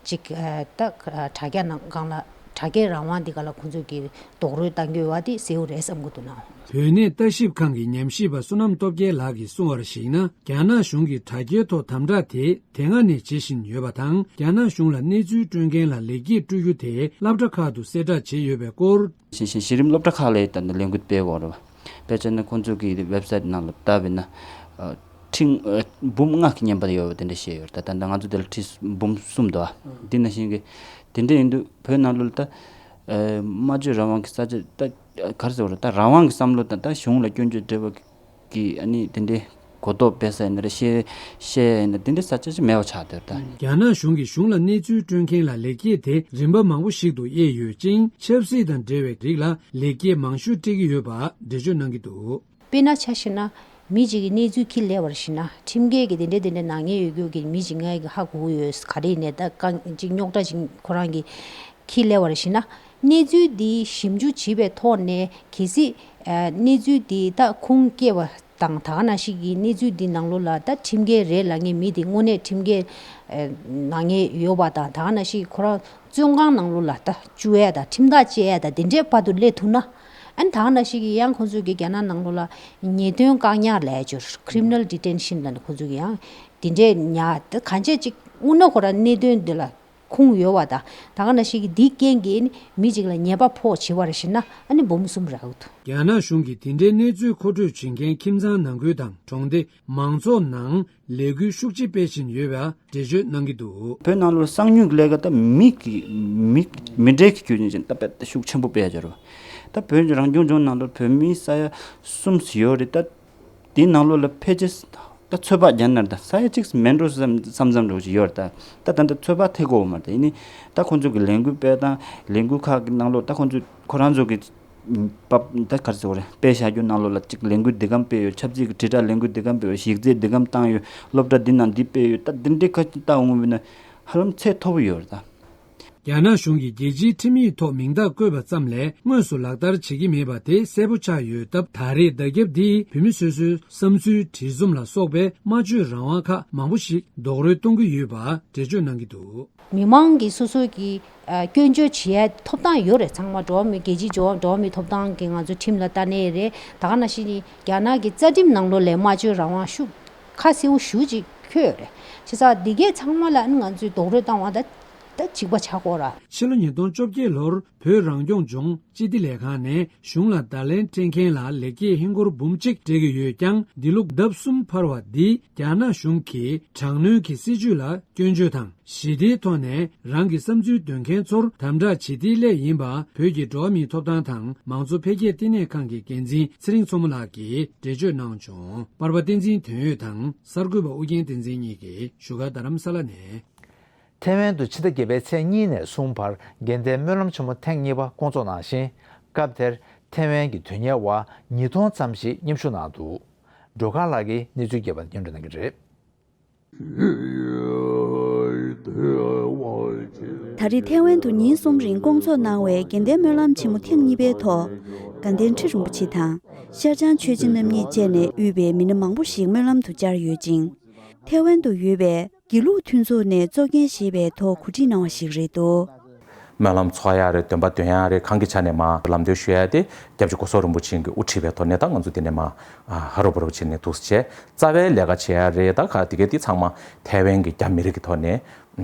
ཅིག་ཨ་ད་དྲ་རྒྱ་ནང་སྒང་ལ་དྲ་རྒྱའི་རང་དབང་འདི་སྒང་ལ་ཁོང་ཚོས་ཀྱིས་རྡོག་རོལ་བཏང་གི་ཡོད་པ་དེ་གསལ་པོ་རེད་བསམ་གྱི་འདུག་ནའང་། བོད་གནས་ལྟ་ཞིབ་ཁང་གི་ཉམས་ཞིབ་པ་བསོད་ནམས་སྟོབས་རྒྱལ་ལགས་ཀྱིས་གསུངས་པར་གཞིགས་ན། རྒྱ་ནག་གཞུང་གིས་དྲ་རྒྱའི་ཐོག་དམ་དྲག་དེ་དེ་སྔ་ནས་བྱེད་བཞིན་ཡོད་པ་དང་། རྒྱ་ནག་གཞུང་ལ་གནས་ཚུལ་སྤྲོད་མཁན་ལ་ལེགས་སྐྱེས་སྤྲོད་རྒྱུ་དེ་སློབ་གྲྭ་ཁག་ཏུ་གསལ་བསྒྲགས་བྱས་ཡོད་པའི་སྐོར། གཞི་གཞི་གཞི་རིམ་སློབ་གྲྭ་ཁག་ལ་ད་ནི་ལས་འགུལ་སྤེལ་དགོས་རེད་བ། དཔེ་བྱས་ན་ཁོང་ཚོ་གི་ཝེབ་སའིཊ་ནང་ལ་བལྟས་པ་ཡིན་ན། ཨ་ཁྲི་ཨ་འབུམ་ལྔ་གི་བརྙན་པར་ཡོད་པ་དེ་འདྲ་བཤད་ཡོད་རེད། ད་ད་ལྟ་ང་ཚོ་དེ་ལ་ཁྲི་འབུམ་གསུམ་འདུག་ཨ། འདི་ནང་བཞིན་གི་དེ་འདྲ་ཡིན་དུས་བོད་ནང་ལོགས་ལ་ད་ཨ་སྨྲ་བརྗོད་རང་དབང་གི་ས་ཆ་ད་ག་རེ་ཟེར་དགོས་རེད། ད་རང་དབང་གི་བསམ་བློ་དང་ད་གཞུང་ལ་སྐྱོན་བརྗོད་འདྲ་བ་གི་ཨ་ནི་དེ་འདྲའི་གོ་རྟོགས་སྤེལ་ས་ཡིན་ན་རེད། བཤད་བཤད་ཡ་ཡིན་ན་དེ་འདྲའི་ས་ཆ་ཅིག་མེད་པ་ཆགས་བསྡད་ཡོད་རེད་ད། རྒྱ་ནག་གཞུང་གིས་གཞུང་ལ་གནས་ཚུལ་སྤྲོད་མཁན་ལ་ལེགས་སྐྱེས་དེ་རིམ་པ་མང་པོ་ཞིག་ཏུ་དབྱེ་ཡོད་ཅིང་། ཆབ་སྲིད་དང་འབྲེལ་བའི་རིགས་ལ་ལེགས་སྐྱེས་མང་ཤོས་སྤྲད་ཀྱི་ཡོད་པ་འགྲེལ་བརྗོད་གནང་གི་འདུག་དཔེར་ན་ཆ་བཞག་ན། མི་གཅིག་གིས་གནས་ཚུལ་འཁྱེར་སླེབས་པར་གཞིགས་ན། ཁྲིམས་འགལ་གྱི་དེ་འདྲ་དེ་འདྲ་ནག་ཉེས་ཡོད་རྒྱུ་གི་མི་གཅིག་ངའི་གི་ཧ་གོ་གི་ཡོད། ག་རེ་ཡིན་ནའི་ད་རྐང་གཅིག་རྙོག་དྲ་ཅིག་ཁོ་རང་གིས་འཁྱེར་སླེབས་པར་གཞིགས་ན། གནས་ཚུལ་འདི་ཞིབ་འཇུག་བྱེད་པའི་ཐོག་ནས་གལ་སྲིད་ཨ་གནས་ཚུལ་འདི་ད་ཁུངས་སྐྱེལ་བ་དང་། ད་ག་ནང་བཞིན་གྱི་གནས་ཚུལ་འདི་ནང་ལོགས་ལ་ད་ཁྲིམས་འགལ་རེད་ལབ་མཁན་མི་དེ་དངོས་གནས་ཁྲིམས་འགལ་ཨ་ནག་ཉེས་ཡོད་པ་དང་། ད་ག་ནང་བཞིན་ཁོ་རང་བཙོན་ཁང་ནང་ལོགས་ལ་ད་བཅུག་ཡ་དང་ཁྲིམས་ཐག་བཅད་ཡ་དང་དེ་འདྲའི་བར་དུ་སླེབས་ཐུབ་ན། ཨ་ནི་ད་ག་ནང་བཞིན་གྱི་ཡང་ཁོང་ཚོས་ཀྱི་རྒྱ་ནག་ནང་ལོགས་ལ་ཉེས་དོན་བཀག་ཉར་ལབ་ཡ་ཅིག་ཡོད་རེད། Criminal Detention ལབ་ནས་ཁོང་ཚོས་ཀྱི་ཡང་དེ་འདྲའི་ཉར་ད་གང་བྱས་ཅིག་དངོས་གནས་ཁོ་རང་གནད་དོན་འདི་ལ་ ཁུངས་ཡོད་པ་དང་། ད་ག་ནང་བཞིན་གྱི་འདིའི་རྐྱེན་གྱིས་ནི་མི་གཅིག་ལ་ཉེས་པ་ཕོག་བྱས་པ་རེད་ཟེར་ན། ཨ་ནི་འབུམ་གསུམ་རག་གི་འདུག་རྒྱ་ནག་གཞུང་གིས་དེ་འདྲའི་གནས་ཚུལ་མཁོ་སྤྲོད་བྱེད་མཁན་ཁྱིམ་ཚང་ནང་ཁུལ་དང་གྲོང་སྡེ། མང་ཚོགས་ནང་ལས་འགུལ་ཤུགས་ཆེ་སྤེལ་བཞིན་ཡོད་པ་འགྲེལ་བརྗོད་གནང་གི་འདུག་བོད་ནང་ལོགས་ལ་གསང་ཉུལ་གྱི་ལས་ཀ་ད་མི་གི་མི་མི་འབྲེལ་གྱི་རྒྱུ་རྐྱེན་ཅན་ད་དཔེ་ད་ཤུགས་ཆེན་པོ་སྤེལ་ཡ་ཅིག་རེད། ད་བོད་རང་སྐྱོང་ལྗོངས་ནང་ལོགས་བོད་མི་ས་ཡ་གསུམ་ཙམ་ཡོད་རེད་ད། དེའི་ནང་ལོགས་ལ་ཕལ་ཆེར་ད་ཚོད་དཔག་རྒྱག་ན་ད་ས་ཡ་གཅིག་མིན་འགྲོ་བསམ་བསམ་བསམ་འདྲ་བོ་ཅིག་ཡོད་རེད་ད། ད་ད་ལྟ་ཚོད་དཔག་ཐེབས་ཀྱི་ཡོད་མ་རེད། ད་ཡིན་ནའི་ད་ཁོང་ཚོ་གི་ལས་འགུལ་སྤེལ་སྟངས་ལས་འགུལ་ཁག་གི་ནང་ལོགས་ད་ཁོང་ཚོ་ཁོ་རང་ཚོ་གི་པ་ད་ག་རེ་ཟེར་དགོས་རེད། དཔེ་བཞག་རྒྱུ་ནང་ལོགས་ལ་གཅིག་ལས་འགུལ་འདི་གམ་སྤེལ་ཡོད། ཆབ་སྲིད་ཀྱི་དྲིལ་བསྒྲགས་ལས་འགུལ་འདི་གམ་སྤེལ་ཡོད། གཞི་རྩའི་འདི་གམ་བཏང་ཡོད། སློབ་གྲྭ་འདི་ནང་འདི་སྤེལ་ཡོད། ད་འདི་འདྲའི་ཁ་ཅིག་ལྟ་འོང་བ་ཡིན་ན་ཧ་ལམ་ཚད་མཐོ་པོ་ཡོད་རེད་ད། རྒྱ་ནག་གཞུང་གིས་རྒྱལ་སྤྱིའི་ཁྲིམས་ཡིག་ཐོག་མིང་རྟགས་བཀོད་པ་ཙམ་ལས་དངོས་སུ་ལག་བསྟར་བྱེད་ཀྱི་མེད་པ་དེ་གསལ་པོ་ཆགས་ཡོད་སྟབས། ད་རེས་བརྡ་ཁྱབ་འདིས་བོད་མི་སོ་སོའི་བསམ་ཚུལ་དྲི་འཛོམས་ལ་སོགས་པའི་སྨྲ་བརྗོད་རང་དབང་ཁག་མང་པོ་ཞིག་རྡོག་རོལ་གཏོང་གི་ཡོད་པ་འགྲེལ་བརྗོད་གནང་གི་འདུག་མི་མང་གིས་སོ་སོ་གི་ཨ་སྐྱོན་བརྗོད་བྱེད་ཡ་ཐོབ་ཐང་ཡོད་རེད། ཚང་མ་འགྲོ་བ་མི་རྒྱལ་སྤྱིའི་འགྲོ་བ་འགྲོ་བ་མིའི་ཐོབ་ཐང་གི་ང་ཚོའི་ཁྲིམས་ལ་ལྟ་ནའི་རེད། ད་ག་ནང་བཞིན་རྒྱ་ནག་གི་རྩ་ཁྲིམས་ནང་ལོགས་ལ་སྨྲ་བརྗོད་རང་དབང་ཤུགས་ཁ་གསལ་པོ་ཞེ་པོ་ཅིག་འཁོད་ཡོད་རེད། བྱས་ཙང་འདི་གས་ཚང་མ་ལ་ཨ་ནི་ང་ཚོས་རྡོག་རོལ་བཏང་བ་ད་ད་གཅིག་པ་ཆགས་ཀྱི་ཡོད་རེད། ཕྱི་ལོ་ཉིས་སྟོང་བཅོ་བརྒྱད་ལོར་བོད་རང་སྐྱོང་ལྗོངས་སྤྱི་བདེ་ལས་ཁང་ནས་གཞུང་ལ་བརྡ་ལན་སྤྲད་མཁན་ལ་ལེགས་སྐྱེས་ཧིན་སྒོར་འབུམ་གཅིག་སྤྲད་ཀྱི་ཡོད་ཀྱང་། འདི་ལོ་ལྡབ་གསུམ་འཕར་བ་འདིས་རྒྱ་ནག་གཞུང་གིས་དྲག་གནོན་གྱི་སྲིད་བྱུས་ལ་སྐྱོན་བརྗོད་དང་། ཞི་བདེའི་ཐོག་ནས་རང་གི་བསམ་ཚུལ་འདོན་མཁན་ཚོར་དམ་དྲག་བྱེད་དེའི་སླད་ཡིན་པ། བོད་ཀྱི་འགྲོ་བ་མིའི་ཐོབ་ཐང་དང་མང་གཙོ་འཕེལ་རྒྱས་བསྟི་གནས་ཁང་གི་འགན་འཛིན་ཚེ་རིང་མཚོ་མོ་ལགས་ཀྱིས་འགྲེལ་བརྗོད་གནང་བྱུང་། པར་པ་བསྟན་འཛིན་དོན་ཡོད་དང་གསར་འགོད་པ་ཨུ་རྒྱན་བསྟན་འཛིན་གཉིས་ཀྱིས་བཞུགས་སྒར་རྡ་རམ་ས་ལ་ནས། ཐའེ་ཝན་དུ་ཕྱི་ཟླ་བརྒྱད་པའི་ཚེས་གཉིས་ནས་གསུམ་བར་དགེ་ལྡན་སྨོན་ལམ་ཆེན་མོ་ཐེངས་གཉིས་པ་བསྐོང་ཚོགས་གནང་ཞིང་། སྐབས་དེར་ཐའེ་ཝན་གྱི་དོན་གཉེར་བ་ཉིས་སྟོང་ཙམ་ཞིག་མཉམ་ཞུགས་གནང་འདུག་སྒྲོལ་དཀར་ལགས་ཀྱིས་གནས་ཚུལ་རྒྱས་པ་སྙན་སྒྲོན་གནང་གི་རེད། ད་རེས་ཐའེ་ཝན་དུ་ཉིན་གསུམ་རིང་བསྐོང་ཚོགས་གནང་བའི་དགེ་ལྡན་སྨོན་ལམ་ཆེན་མོ་ཐེངས་གཉིས་པའི་ཐོག་དགའ་ལྡན་ཁྲི་རིན་པོ་ཆེ་དང་ཤར་བྱང་ཆོས་རྗེ་རྣམ་གཉིས་བཅས་ནས་དབུས་པའི་མི་སྣ་མང་པོ་ཞིག་སྨོན་ལམ་དུ་བཅར་ཡོད་ཅིང་། ཐའེ་ཝན་དུ་ཡོད་པའི་དགེ་ལུགས་མཐུན་ཚོགས་ནས་གཙོ་འགན་བཞེས་པའི་ཐོག་གོ་སྒྲིག་གནང་བ་ཞིག་རེད་འདུག་སྨོན་ལམ་ཚོགས་ཡ་རེད། འདོན་པ་འདོན་ཡ་རེད། གང་གི་ཆ་ནས་མ་ལམ་སྟོན་ཞུ་ཡ་དེ་སྐྱབས་རྗེ་གོ་སོག་རིན་པོ་ཆེ་གི་དབུ་ཁྲིད་པའི་ཐོག་ནས་ད་ང་ཚོ་དེ་ནས་མ་ཧ་རོ་བོ་རོ་བྱས་ནས་འདུག་སེ་བྱས། རྩ་བའི་ལས་ཀ་བྱེད་ཡ་རེད། ད་ག་དེ་གའི་དེ་ཚང་མ་ཐའེ་ཝན་གྱི་རྒྱ་མི་རིགས་ཀྱི་ཐོག་ནས་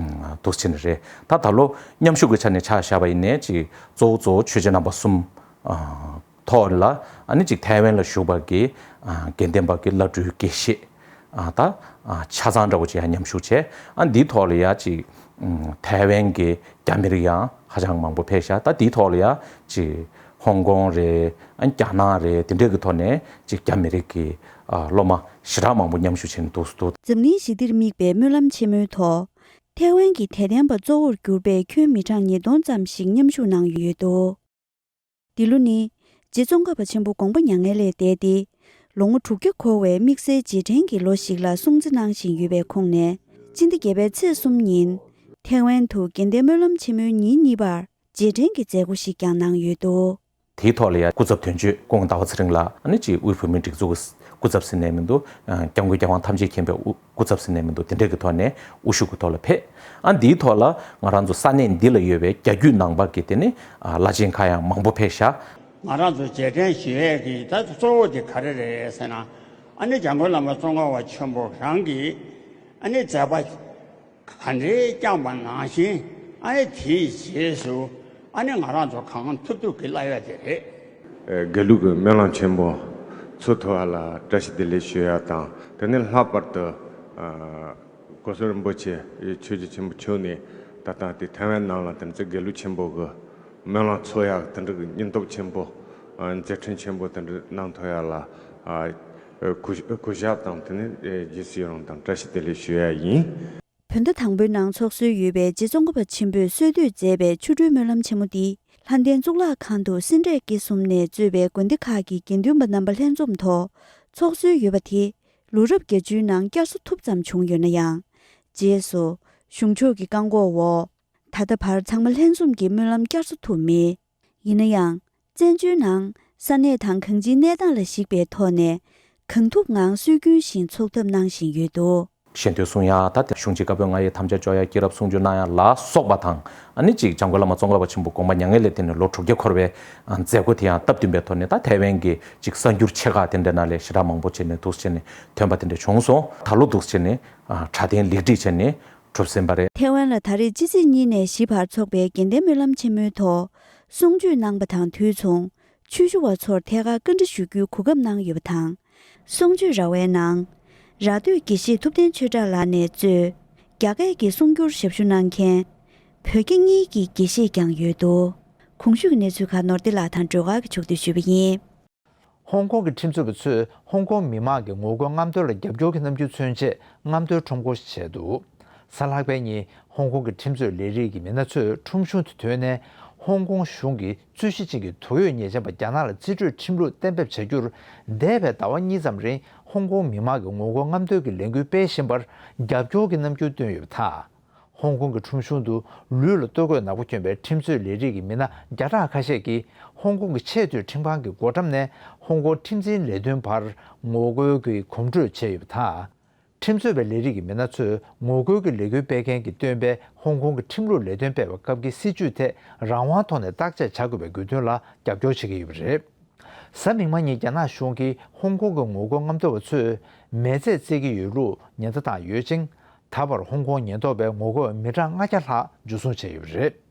འདུག་སེ་བྱས་ནས་རེད། ད་ད་ལོ་མཉམ་ཞུགས་ཀྱི་ཆ་ནས་ཆ་བཞག་པ་ཡིན་ནའི་ཅིག་གཙོ་བོ་གཙོ་བོ་ཆོས་རྗེ་རྣམ་པ་གསུམ། ཐོག་ལ་ཨ་ནི་ཅིག་ཐའེ་ཝན་ལ་བཞུགས་པ་གི་དགེ་ལྡན་པ་གི་བླ་སྤྲུལ་དགེ་བཤེས་ད་ཆ་ཚང་འདྲ་བོ་ཅིག་ཡང་མཉམ་ཞུགས་བྱས། ཨ་འདིའི་ཐོག་ལ་ཡ་ཅིག་ཐའེ་ཝན་གི་རྒྱ་མི་རིགས་ཡང་ཧ་ཅང་མང་པོ་ཕེབས་ཤག་ད་འདིའི་ཐོག་ལ་ཡ་ཅིག་ཧོང་ཀོང་རེད། ཨ་རྒྱ་ནག་རེད། དེ་འདྲས་ཀྱི་ཐོག་ནས་ཅིག་རྒྱ་མི་རིགས་ཀྱི་སློབ་མ་ཞེ་དྲག་མང་པོ་མཉམ་ཞུགས་བྱས་ནས་འདུག་འདུག་འཛམ་གླིང་ཞི་བདེར་དམིགས་པའི་སྨོན་ལམ་ཆེན་མོའི་ཐོག་ཐའེ་ཝན་གྱི་དད་ལྡན་པ་གཙོ་བོར་གྱུར་པའི་ཁྱོན་མི་གྲངས་ཉིས་སྟོང་ཙམ་ཞིག་མཉམ་ཞུགས་གནང་ཡོད་འདུག་འདི་ལོ་ནི་རྗེ་ཙོང་ཁ་པ་ཆེན་པོ་དགོངས་པ་མྱ་ངན་ལས་འདས་ཏེ་ལོ་ངོ་དྲུག་བརྒྱ་འཁོར་བའི་དམིགས་བསལ་རྗེས་དྲན་གྱི་ལོ་ཞིག་ལ་སྲུང་བརྩི་གནང་བཞིན་ཡོད་པའི་ཁོངས་ནས། སྤྱི་ཟླ་བརྒྱད་པའི་ཚེས་གསུམ་ཉིན་ཐའེ་ཝན་དུ་དགེ་ལྡན་སྨོན་ལམ་ཆེན་མོའི་ཉིན་གཉིས་པར་རྗེས་དྲན་གྱི་མཛད་སྒོ་ཞིག་ཀྱང་གནང་ཡོད་འདུག་དེའི་ཐོག་ལ་ཡང་སྐུ་ཚབ་དོན་གཅོད་ཀོང་ཟླ་བ་ཚེ་རིང་ལགས་ཨ་ནི་ཅིག་དབུས་བོད་མིའི་སྒྲིག་འཛུགས་ཀྱི་སྐུ་ཚབ་ཟེར་ནས་མི་འདུག་སྐྱབས་མགོན་རྒྱལ་དབང་ཐམས་ཅད་མཁྱེན་པའི་དབུ། སྐུ་ཚབ་ཟེར་ནས་མི་འདུག་དེ་འདྲས་ཀྱི་ཐོག་ནས་དབུ་བཞུགས་ཀྱི་ཐོག་ལ་ཕེབས། ཨ་འདིའི་ཐོག་ལ་ང་རང་ཚོ་ས་གནས་འདི་ལ་ཡོད་པའི་རྒྱ་བརྒྱུད་ནང་པ་གི་དེ་ནི་བླ་ཆེན་ཁག་ཡང་མང་པོ་ཕེབས་ཤག་ང་རང་ཚོ་རྗེས་དྲན་ཞུ་ཡས་ཀྱི་ད་གཙོ་བོ་དེ་ག་རེ་རེད་ཟེར་ན། ཨ་ནི་འཇམ་མགོན་བླ་མ་ཙོང་ཁ་པ་ཆེན་པོ་རང་གིས་ཨ་ནི་མཛད་པ་ག་འདྲའི་བསྐྱངས་པ་ནང་བཞིན། ཨ་ནི་དེའི་རྗེས་སུ་ཨ་ནི་ང་རང་ཚོ་གང་ཐུབ་ཐུབ་ཀྱིས་བསླབ་ཡ་དེ་རེད། དགེ་ལུགས་ཀྱི་སྨོན་ལམ་ཆེན་མོ་ཚུགས་ཐུབ་པ་ལ་བཀྲ་ཤིས་བདེ་ལེགས་ཞུ་ཡ་དང་། དེ་ནས་ལྷག་པར་དུ་གོ་སོག་རིན་པོ་ཆེ་ཆོས་རྗེ་ཆེན་པོ་མཆོག་ནས་ད་ལྟ་དེ་ཐའེ་ཝན་ནང་ལ་དེ་ཚོ་དགེ་ལུགས་ཆེན་པོ་གི་སྨོན་ལམ་ཚོགས་ཡག་དེ་འདྲ་གི་སྙིང་སྟོབས་ཆེན་པོ། མཛད་འཕྲིན་ཆེན་པོ་དེ་འདྲ་གནང་ཐུབ་ཡག་ལ་གུས་གུས་ཞབས་དང་དེ་ནས་རྗེས་སུ་ཡི་རང་དང་བཀྲ་ཤིས་བདེ་ལེགས་ཞུ་ཡ་ཡིན། བོད་ཟླ་དང་པོའི་ནང་འཚོགས་སྲོལ་ཡོད་པའི་རྗེ་ཙོང་ཁ་པ་ཆེན་པོས་གསོལ་འདེབས་མཛད་པའི་ཆོ་འཕྲུལ་སྨོན་ལམ་ཆེན་མོ་འདི་ལྷ་ལྡན་གཙུག་ལག་ཁང་དུ་སེ་འབྲས་དགེ་གསུམ་ནས་གཙོས་པའི་དགོན་སྡེ་ཁག་གི་དགེ་འདུན་པ་རྣམ་པ་ལྷན་འཛོམས་ཐོག་འཚོགས་སྲོལ་ཡོད་པ་དེ་ལོ་རབས་བརྒྱད་ཅུའི་ནང་བསྐྱར་གསོ་ཐུབ་ཙམ་བྱུང་ཡོད་ན་ཡང་། རྗེས་སུ་གཞུང་ཕྱོགས་ཀྱི་བཀག་འགོག་འོག་ད་ལྟ་བར་ཚང་མ་ལྷན་འཛོམས་ཀྱིས་སྨོན་ལམ་བསྐྱར་གསོ་ཐུབ་མེད། ཡིན་ན་ཡང་། བཙན་བྱོལ་ནང་ས་གནས་དང་གང་ཅིའི་གནས་སྟངས་ལ་གཞིགས་པའི་ཐོག་ནས་གང་ཐུབ་ངང་སྲོལ་རྒྱུན་བཞིན་འཚོགས་ཐབས་གནང་བཞིན་ཡོད་འདུག་ཞལ་འདོན་གསུང་ཡ། ད་དེ་གཞུང་ཆེན་བཀའ་པོད་ལྔ་ཡི་དམ་བཅའ་བཅོ་ཡ། སྐྱེས་རབས་གསུང་ཆོས་གནང་ཡ་ལ་སོགས་པ་དང་། ཨ་ནི་གཅིག་འཇམ་མགོན་བླ་མ་ཙོང་ཁ་པ་ཆེན་པོ་དགོངས་པ་མྱ་ངན་ལས་འདས་ནས་ལོ་དྲུག་བརྒྱ་འཁོར་བའི་མཛད་སྒོ་དེ་ཡང་སྟབས་བསྟུན་པའི་ཐོག་ནས། ད་ཐའེ་ཝན་གྱི་གཅིག་གསར་འགྱུར་ཆེ་ཁག་དེ་འདྲ་ནང་ལས་ཞེ་དྲག་མང་པོ་བྱས་ནས་འདུག་སེ་བྱས་ནས་ཐོན་པ་དེ་འདྲ་བྱུང་སོང་། ད་ལོ་འདུག་སེ་བྱས་ནས་དྲ་ཐེངས་ལེགས་སྒྲིག་བྱས་ནས། གྲུབ་ཟིན་པ་རེད། ཐེ་ཝན་ལ་ད་རེས་ཕྱི་ཚེས་གཉིས་ནས་བཞི་བར་འཚོགས་པའི་དགེ་ལྡན་སྨོན་ལམ་ཆེན་མོའི་ཐོག་གསུང་ཆོས་གནང་པ་དང་དུས་མཚུངས་ཆོས་ཞུ་བ་ཚོར་ཐད་ཀར་བཀའ་འདྲི་ཞུ་རྒྱུའི་གོ་སྐབས་གནང་ཡོད་པ་དང་། གསུང་ཆོས་ར་བའི་ནང་། ར་སྟོད་དགེ་བཤེས་ཐུབ་བསྟན་ཆོས་གྲགས་ལགས་ནས་གཙོས་རྒྱ་སྐད་ཀྱི་གསུང་སྒྱུར་ཞབས་ཞུ་གནང་མཁན་བོད་དགེ་གཉིས་ཀྱི་དགེ་བཤེས་ཀྱང་ཡོད་འདུག། གོང་ཞུས་ཀྱི་གནས་ཚུལ་ཁག་ནོར་བདེ་ལགས་དང་སྒྲོལ་དཀར་གྱིས་ཕྱོགས་བསྡུས་ཞུས་པ་ཡིན། ཧོང་ཀོང་གི་ཁྲིམས་རྩོད་པ་ཚོས་ཧོང་ཀོང་མི་མང་གི་ངོ་རྒོལ་རྔམ་སྟོན་ལ་རྒྱབ་སྐྱོར་གྱི་རྣམ་འགྱུར་མཚོན་ཆེད་རྔམ་སྟོན་ཁྲོམ་སྐོར་ཞིག་བྱས་འདུག། གཟའ་ལྷག་པའི་ཉིན་ཧོང་ཀོང་གི་ཁྲིམས་རྩོད་ལས་རིགས་ཀྱི་མི་སྣ་ཚོས་ཁྲོམ་གཞུང་དུ་ཐོན་ནས། ཧོང་ཀོང་གཞུང་གིས་རྩོད་གཞི་ཅན་གྱི་དོགས་ཡོད་ཉེས་ཅན་པ་རྒྱ་ནག་ལ་རྩིས་སྤྲོད་ཁྲིམས་ལུགས་གཏན་འབེབས་བྱ་རྒྱུར། འདས་པའི་ཟླ་བ་གཉིས་ཙམ་རིང་ཧོང་ཀོང་མི་མང་གི་ངོ་རྒོལ་རྔམ་སྟོན་གྱི་ལས་འགུལ་སྤེལ་བཞིན་པར་རྒྱབ་སྐྱོར་གྱི་རྣམ་འགྱུར་བཏོན་ཡོད་པ་དང་། ཧོང་ཀོང་གི་ཁྲོམ་གཞུང་དུ་ལུས་ལ་ལྟོ་གོས་ནག་པོ་གྱོན་པའི་ཁྲིམས་རྩོད་ལས་རིགས་ཀྱི་མི་སྣ་བརྒྱ་ཕྲག་ཁ་ཤས་ཀྱིས་ཧོང་ཀོང་གི་ཆེས་མཐོའི་ཁྲིམས་ཁང་གི་སྒོ་འགྲམ་ནས་ཧོང་ཀོང་ཁྲིམས་འཛིན་ལས་དོན་བར་ངོ་རྒོལ་གྱི་གོམ་བགྲོད་བྱས་ཡོད་པ་དང་། ཁྲིམས་རྩོད་པའི་ལས་རིགས་ཀྱི་མི་སྣ་ཚོས་ངོ་རྒོལ་གྱི་ལས་འགུལ་སྤེལ་མཁན་གྱིས་བཏོན་པའི་ཧོང་ཀོང་གི་ཁྲིམས་ལུགས་ལས་དོན་སྤེལ་བའི་སྐབས་ཀྱི་སྲིད་བྱུས་ཐད་རང་དབང་ཐོག་ནས་བརྟག་དཔྱད་བྱ་དགོས་པའི་དགོས་འདུན་ལ་རྒྱབ་སྐྱོར་བྱེད་ཀྱི་ཡོད་པ་རེད། གཟའ་མིག་དམར་ཉིན་རྒྱ་ནག་གཞུང་གིས་ཧོང་ཀོང་གི་ངོ་རྒོལ་རྔམ་སྟོན་པ་ཚོས་མེ་མཛད་རྩེད་ཀྱི་ཡོད་ལུགས་ཉེན་བརྡ་བཏང་ཡོད་ཅིང་། ད་བར་ཧོང་ཀོང་ཉེན་རྟོག་པས་ངོ་རྒོལ་བ་མི་གྲངས་ལྔ་བརྒྱ་ལྷག་འཇུ་བཟུང་བྱས་ཡོད་པ་རེད།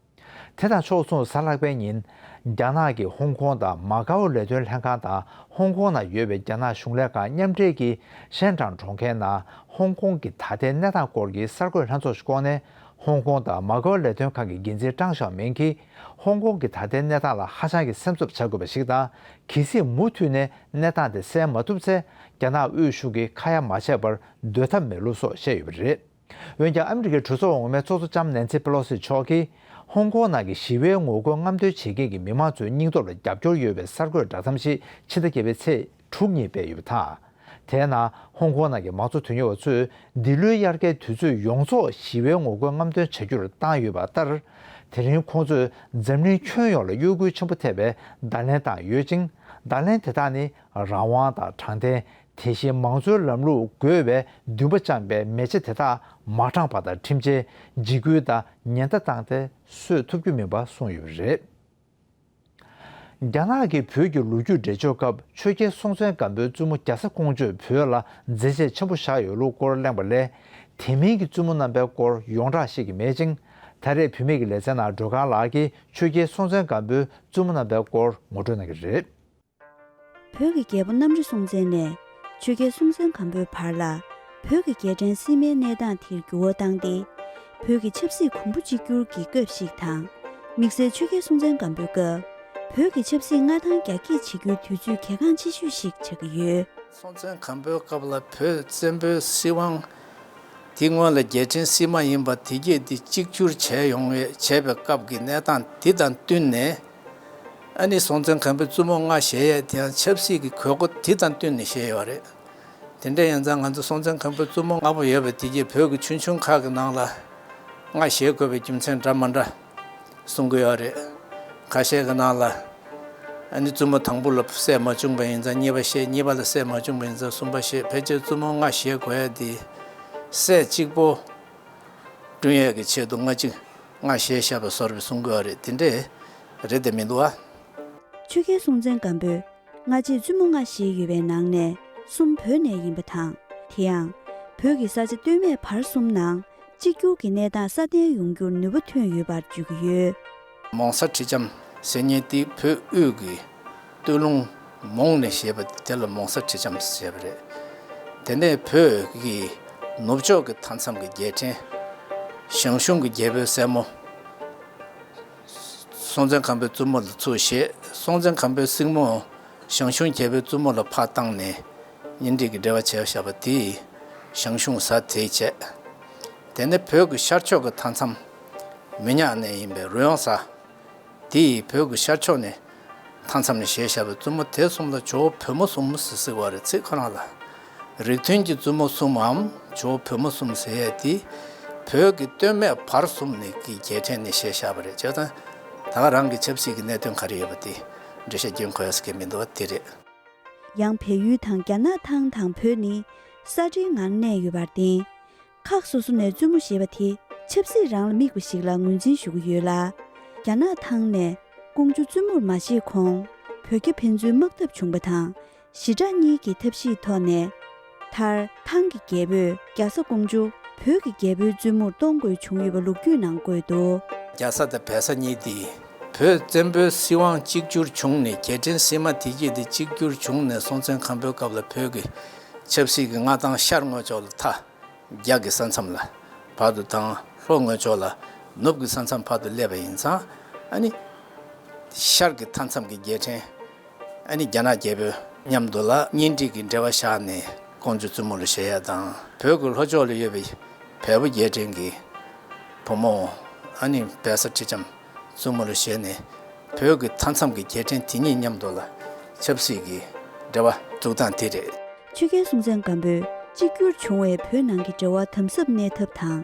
དེ་དང་ཕྱོགས་མཚུངས་གཟའ་ལྷག་པའི་ཉིན། རྒྱ་ནག་གི་ཧོང་ཀོང་དང་མ་ཀའོ་ལས་དོན་ལྷན་ཁང་དང་ཧོང་ཀོང་ནང་ཡོད་པའི་རྒྱ་ནག་གཞུང་ལས་ཁང་མཉམ་འབྲེལ་གྱིས་ཧྲེན་ཀྲང་གྲོང་ཁྱེར་ནང་ཧོང་ཀོང་གི་ད་ལྟའི་གནས་སྟངས་སྐོར་གྱི་གསར་འགོད་ལྷན་ཚོགས་ཤིག་བསྐོངས་ནས། ཧོང་ཀོང་དང་མ་ཀའོ་ལས་དོན་ཁང་གི་འགན་འཛིན་ཀྲང་ཞའོ་མིང་གིས། ཧོང་ཀོང་གི་ད་ལྟའི་གནས་སྟངས་ལ་ཧ་ཅང་གི་སེམས་འཚབ་བྱ་དགོས་པ་ཞིག་དང་། གལ་སྲིད་མུ་མཐུད་ནས་གནས་སྟངས་དེ་སེལ་མ་ཐུབ་ཚེ། རྒྱ་ནག་དབུས་གཞུང་གིས་ཁ་ཡ་མ་བྱས་པར་སྡོད་ཐབས་མེད་ལུགས་སོགས་བཤད་ཡོད་པ་རེད། འོན་ཀྱང་ཨ་མི་རི་ཀའི་གྲོས་ཚོགས་འོག་མའི་ཚོགས་གཙོ་ལྕམ་ནན་སི་པེ་ལོ་སི་མཆོག་གིས། ཧོང་ཀོང་ནང་གི་ཞི་བའི་ངོ་རྒོལ་རྔམ་སྟོན་བྱེད་མཁན་གྱི་མི་མང་ཚོའི་སྙིང་སྟོབས་ལ་རྒྱབ་སྐྱོར་ཡོད་པའི་གསར་འགོད་བསྒྲགས་གཏམ་ཞིག་ཕྱི་ཟླ་བརྒྱད་པའི་ཚེས་དྲུག་ཉིན་སྤེལ་ཡོད་པ་དང་། དེའི་ནང་ཧོང་ཀོང་ནང་གི་མང་གཙོ་དོན་གཉེར་བ་ཚོས་འདི་ལོའི་དབྱར་ཁའི་དུས་ཚོད་ཡོངས་རྫོགས་ཞི་བའི་ངོ་རྒོལ་རྔམ་སྟོན་བྱ་རྒྱུར་བཏང་ཡོད་པ་ལྟར། དེ་རིང་ཁོང་ཚོས་འཛམ་གླིང་ཁྱོན་ཡོངས་ལ་གཡོ་འགུལ་ཆེན་པོ་ཐེབས་པའི་བརྡ་ལན་བཏང་ཡོད་ཅིང་། བརྡ་ལན་དེ་དག་ནི་རང་དབང་དང་དྲང་བདེན། དེ་བཞིན་མང་གཙོའི་ལམ་ལུགས་དགོས་པའི་འདུན་པ་བཅངས་པའི་མེ་ལྕེ་དེ་དག་མ་དྲངས་པ་དང་ཁྲིམས་ཆད། འཇིགས་སྐུལ་དང་ཉེན་བརྡ་བཏང་སྟེ་གསོད་ཐུབ་རྒྱུ་མིན་པ་གསུངས་ཡོད་པ་རེད། རྒྱ་ནག་གིས་བོད་ཀྱི་ལོ་རྒྱུས་འགྲེལ་བརྗོད་སྐབས་ཆོས་རྒྱལ་སྲོང་བཙན་སྒམ་པོའི་བཙུན་མོ་རྒྱ་བཟའ་ཀོང་ཇོས་བོད་ལ་མཛད་རྗེས་ཆེན་པོ་བཞག་ཡོད་ལུགས་སྐོར་གླེང་བ་ལས། དེ་མིན་གྱི་བཙུན་མོ་རྣམ་པའི་སྐོར་ཡོངས་གྲགས་ཤེས་ཀྱི་མེད་ཅིང་། ད་རེས་བུད་མེད་ཀྱི་ལེ་ཚན་ནང་སྒྲོལ་དཀར་ལགས་ཀྱིས་ཆོས་རྒྱལ་སྲོང་བཙན་སྒམ་པོའི་བཙུན་མོ་རྣམ་པའི་སྐོར་ངོ་སྤྲོད་གནང་གི་རེད། བོད་ཀྱི་རྒྱལ་པོ་གནམ་རི་སྲོང་བཙན་ནས་ཆོས་རྒྱལ་སྲོང་བཙན་སྒམ་པོའི་བར་ལ། བོད་ཀྱི་རྒྱལ་ཕྲན་སིལ་མའི་གནས་སྟངས་དེར་འགྱུར་བ་བཏང་སྟེ། བོད་ཀྱི་ཆབ་སྲིད་གོང་བུ་གཅིག་གྱུར་གྱི་སྐབས་ཤིག་དང་། དམིགས་བསལ་ཆོས་རྒྱལ་སྲོང་བཙན་སྒམ་པོའི་སྐབས། བོད་ཀྱི་ཆབ་སྲིད་མངའ་ཐང་རྒྱ་སྐྱེད་བྱེད་རྒྱུའི་དུས་ཚོད་གལ་འགངས་ཆེ་ཤོས་ཤིག་ཆགས་ཀྱི་ཡོད། སྲོང་བཙན་སྒམ་པོའི་སྐབས་ལ་བོད་བཙན་པོའི་སྲིད་དབང་དེ་སྔོན་ལ་རྒྱལ་ཕྲན་སིལ་མ་ཡིན་པ་དེ་རྗེས་དེ་གཅིག་གྱུར་བྱས་ཡོང་བའི་བྱས་པའི་སྐབས་ཀྱི་གནས་སྟངས་དེ་དང་བསྟུན་ནས། ཨ་ནི་སྲོང་བཙན་སྒམ་པོའི་བཙུན་མོ་ལྔ་བཞེས་ཡས་དེ་ཡང་ཆབ་སྲིད་ཀྱི་དགོས་མཁོ་དེ་དང་བསྟུན་ནས་བཞེས་ཡོད་རེད། དེ་འདྲ་ཡིན་ཙང་ང་ཚོ་སྲོང་བཙན་སྒམ་པོའི་བཙུན་མོ་ལྔ་པོ་ཡོད་པའི་དེ་རྗེས་བོད་ཀྱི་ཆུང་ཆུང་ཁག་གི་ནང་ལ་ལྔ་བཞེས་དགོས་པའི་རྒྱུ་མཚན་འདྲ་མི་འདྲ་གསུང་གི་ཡོད་རེད། ཁ་ཤས་ཀྱི་ནང་ལ་ཨ་ནི་བཙུན་མོ་དང་པོ་ལ་སྲས་མ་བྱུང་པ་ཡིན་ཙང་གཉིས་པ་བཞེས། གཉིས་པ་ལ་སྲས་མ་བྱུང་པ་ཡིན་ཙང་གསུམ་པ་བཞེས། ཕལ་ཆེར་བཙུན་མོ་ལྔ་བཞེས་དགོས་ཡ་དེ་སྲས་གཅིག་པོ་བསྐྲུན་ཡས་ཀྱི་ཆེད་དུ་ལྔ་གཅིག་ལྔ་བཞེས་བཞག་པའི་བཟོ་འདྲ་གསུང་གི་ཡོད་རེད། དེ་འདྲས་རེད་དེ་མི་འདུག་ཨ། ཆོས་རྒྱལ་སྲོང་བཙན་སྒམ་པོས་སྔ་རྗེས་བཙུན་མོ་ལྔ་བཞེས་ཡོད་པའི་ནང་ནས་གསུམ་བོད་ནས་ཡིན་པ་དང་། དེ་ཡང་བོད་ཀྱི་ས་ཆ་སྟོད་སྨད་བར་གསུམ་ནང་གཅིག་གྱུར་གྱི་གནས་སྟངས་སྲ་བརྟན་ཡོང་རྒྱུར་ནུས་པ་ཐོན་ཡོད་པར་བརྗོད་ཀྱི་ཡོད། མོང་སྲས་ཁྲི་ལྕམ་ཟེར་མཁན་དེ་བོད་དབུས་ཀྱི་སྟོད་ལུང་མོང་ནས་བཞེས་པ་དེ་ལ་མོང་སྲས་ཁྲི་ལྕམ་ཟེར་བ་རེད། དེ་ནས་བོད་ཀྱི་ནུབ་ཕྱོགས་ཀྱི་མཐའ་མཚམས་ཀྱི་རྒྱལ་ཕྲན་ཞང་ཞུང་གི་རྒྱལ་པོའི་སྲས་མོ་སྲོང་བཙན་སྒམ་པོའི་བཙུན་མོ་ལ་ཚུར་བཞེས། སྲོང་བཙན་སྒམ་པོའི་སྲིང་མོ་ཞང་ཞུང་རྒྱལ་པོའི་བཙུན་མོ་ལ་ཕར་བཏང་ནས་གཉེན་སྒྲིག་གི་འབྲེལ་བ་བྱས་བཞག་པ་དེས་ཞང་ཞུང་བཟའ་དེས་བྱས། དེ་ནས་བོད་ཀྱི་ཤར་ཕྱོགས་ཀྱི་མཐའ་མཚམས་མི་ཉག་ནས་ཡིན་པའི་རོལ་དབྱངས་བཟའ། དེ་ཡིས་བོད་ཀྱི་ཤར་ཕྱོགས་ནས་མཐའ་མཚམས་ནས་བཞེས་བཞག་པའི་བཙུན་མོ་དེ་གསུམ་ལ་ཇོ་བོ་བོད་མོ་གསུམ་ཟེར་ཟེར་བ་རེད། ཚིག་ཁོ་རང་ལ། རིགས་མཐུན་གྱི་བཙུན་མོ་གསུམ་འམ་ཇོ་བོ་བོད་མོ་གསུམ་ཟེར་ཡས་དེ། བོད་ཀྱི་སྟོད་སྨད་བར་གསུམ་ནས་ཀྱི་རྒྱལ་ཕྲན་ནས་བཞེས་བཞག་པ་རེད། བྱས་ཙང་ད་ག་རང་གི་ཆབ་སྲིད་ཀྱི་གནད་དོན་ག་རེ་ཡོད་པ་དེ་འགྲེལ་བཤད་སྐྱོན་དགོས་ཡ་ཟེར་གྱི་མི་འདུག་བ། དེ་རེད། ཡང་བལ་ཡུལ་དང་རྒྱ་ནག་ཐང་དང་བོད་ནི་ས་འབྲེལ་ངང་གནས་ཡོད་པར་བརྟེན། ཁག་སོ་སོ་ནས་བཙུན་མོ་བཞེས་པ་དེ་ཆབ་སྲིད་རང་ལ་དམིགས་པ་ཞིག་ལ་ངོས་འཛིན་ཞུ་གི་ཡོད་ལ། རྒྱ་ནག་ཐང་ནས་ཀོང་ཇོ་བཙུན་མོར་མ་བཞེས་གོང་བོད་རྒྱ་ཕན་ཚུན་དམག་འཐབ་བྱུང་པ་དང་། ཞི་དྲག་གཉིས་ཀྱི་ཐབས་ཤེས་ཐོག་ནས། མཐར་ཐང་གི་རྒྱལ་པོས་རྒྱ་བཟའ་ཀོང་ཇོ་ བོད་ཀྱི་རྒྱལ་པོའི་བཙུན་མོར་གཏོང་དགོས་བྱུང་ཡོད་པ་ལོ་རྒྱུས་ནང་བཀོད་འདུག། རྒྱ་བཟའ་དང་བལ་བཟའ་གཉིས་དེ་བོད་བཙན་པོའི་སྲིད་དབང་གཅིག་གྱུར་བྱུང་ནས། རྒྱལ་ཕྲན་སིལ་མ་དེ་གྱད་དེ་གཅིག་གྱུར་བྱུང་ནས། སྲོང་བཙན་སྒམ་པོའི་སྐབས་ལ་བོད་ཀྱི་ཆབ་སྲིད་ཀྱི་མངའ་ཐང་ཤར་ངོས་ཕྱོགས་ལ་མཐའ་རྒྱ་གི་ས་མཚམས་ལ་བར་དུ་དང་། ལྷོ་ངོས་ཕྱོགས་ལ་ནུབ་ཀྱི་ས་མཚམས་བར་དུ་སླེབས་པ་ཡིན་ཙང་། ཨ་ནི་ཤར་གྱི་མཐའ་མཚམས་ཀྱི་རྒྱལ་ཕྲན། ཨ་ནི་རྒྱ་ནག་རྒྱལ་པོ་མཉམ་དུ་ལ་གཉེན་སྒྲིག་གི་འབྲེལ་བ་བཞག་ནས་ཀོང་ཇོ་བཙུན་མོ་ལ་བཞེས་ཡ་དང་། བོད་ཀྱི་ལྷོ་ཕྱོགས་ལ་ཡོད་པའི་བལ་པོ་རྒྱལ་ཕྲན་གྱི་བུ་མོ། ཨ་ནི་བལ་བཟའ་ཁྲི་ལྕམ་བཙུན་མོ་ལ་བཞེས་ནས། བོད་ཀྱི་མཐའ་མཚམས་ཀྱི་རྒྱལ་ཕྲན་དེ་གཉིས་མཉམ་དུ་ལ་ཆབ་སྲིད་ཀྱི་འབྲེལ་བ་འཛུགས་སྟངས་དེ་རེད། ཆོས་རྒྱལ་སྲོང་བཙན་སྒམ་པོས་གཅིག་གྱུར་བྱུང་བའི་བོད་ནང་གི་འབྲེལ་བ་དམ་ཟབ་གནས་ཐབས་དང་།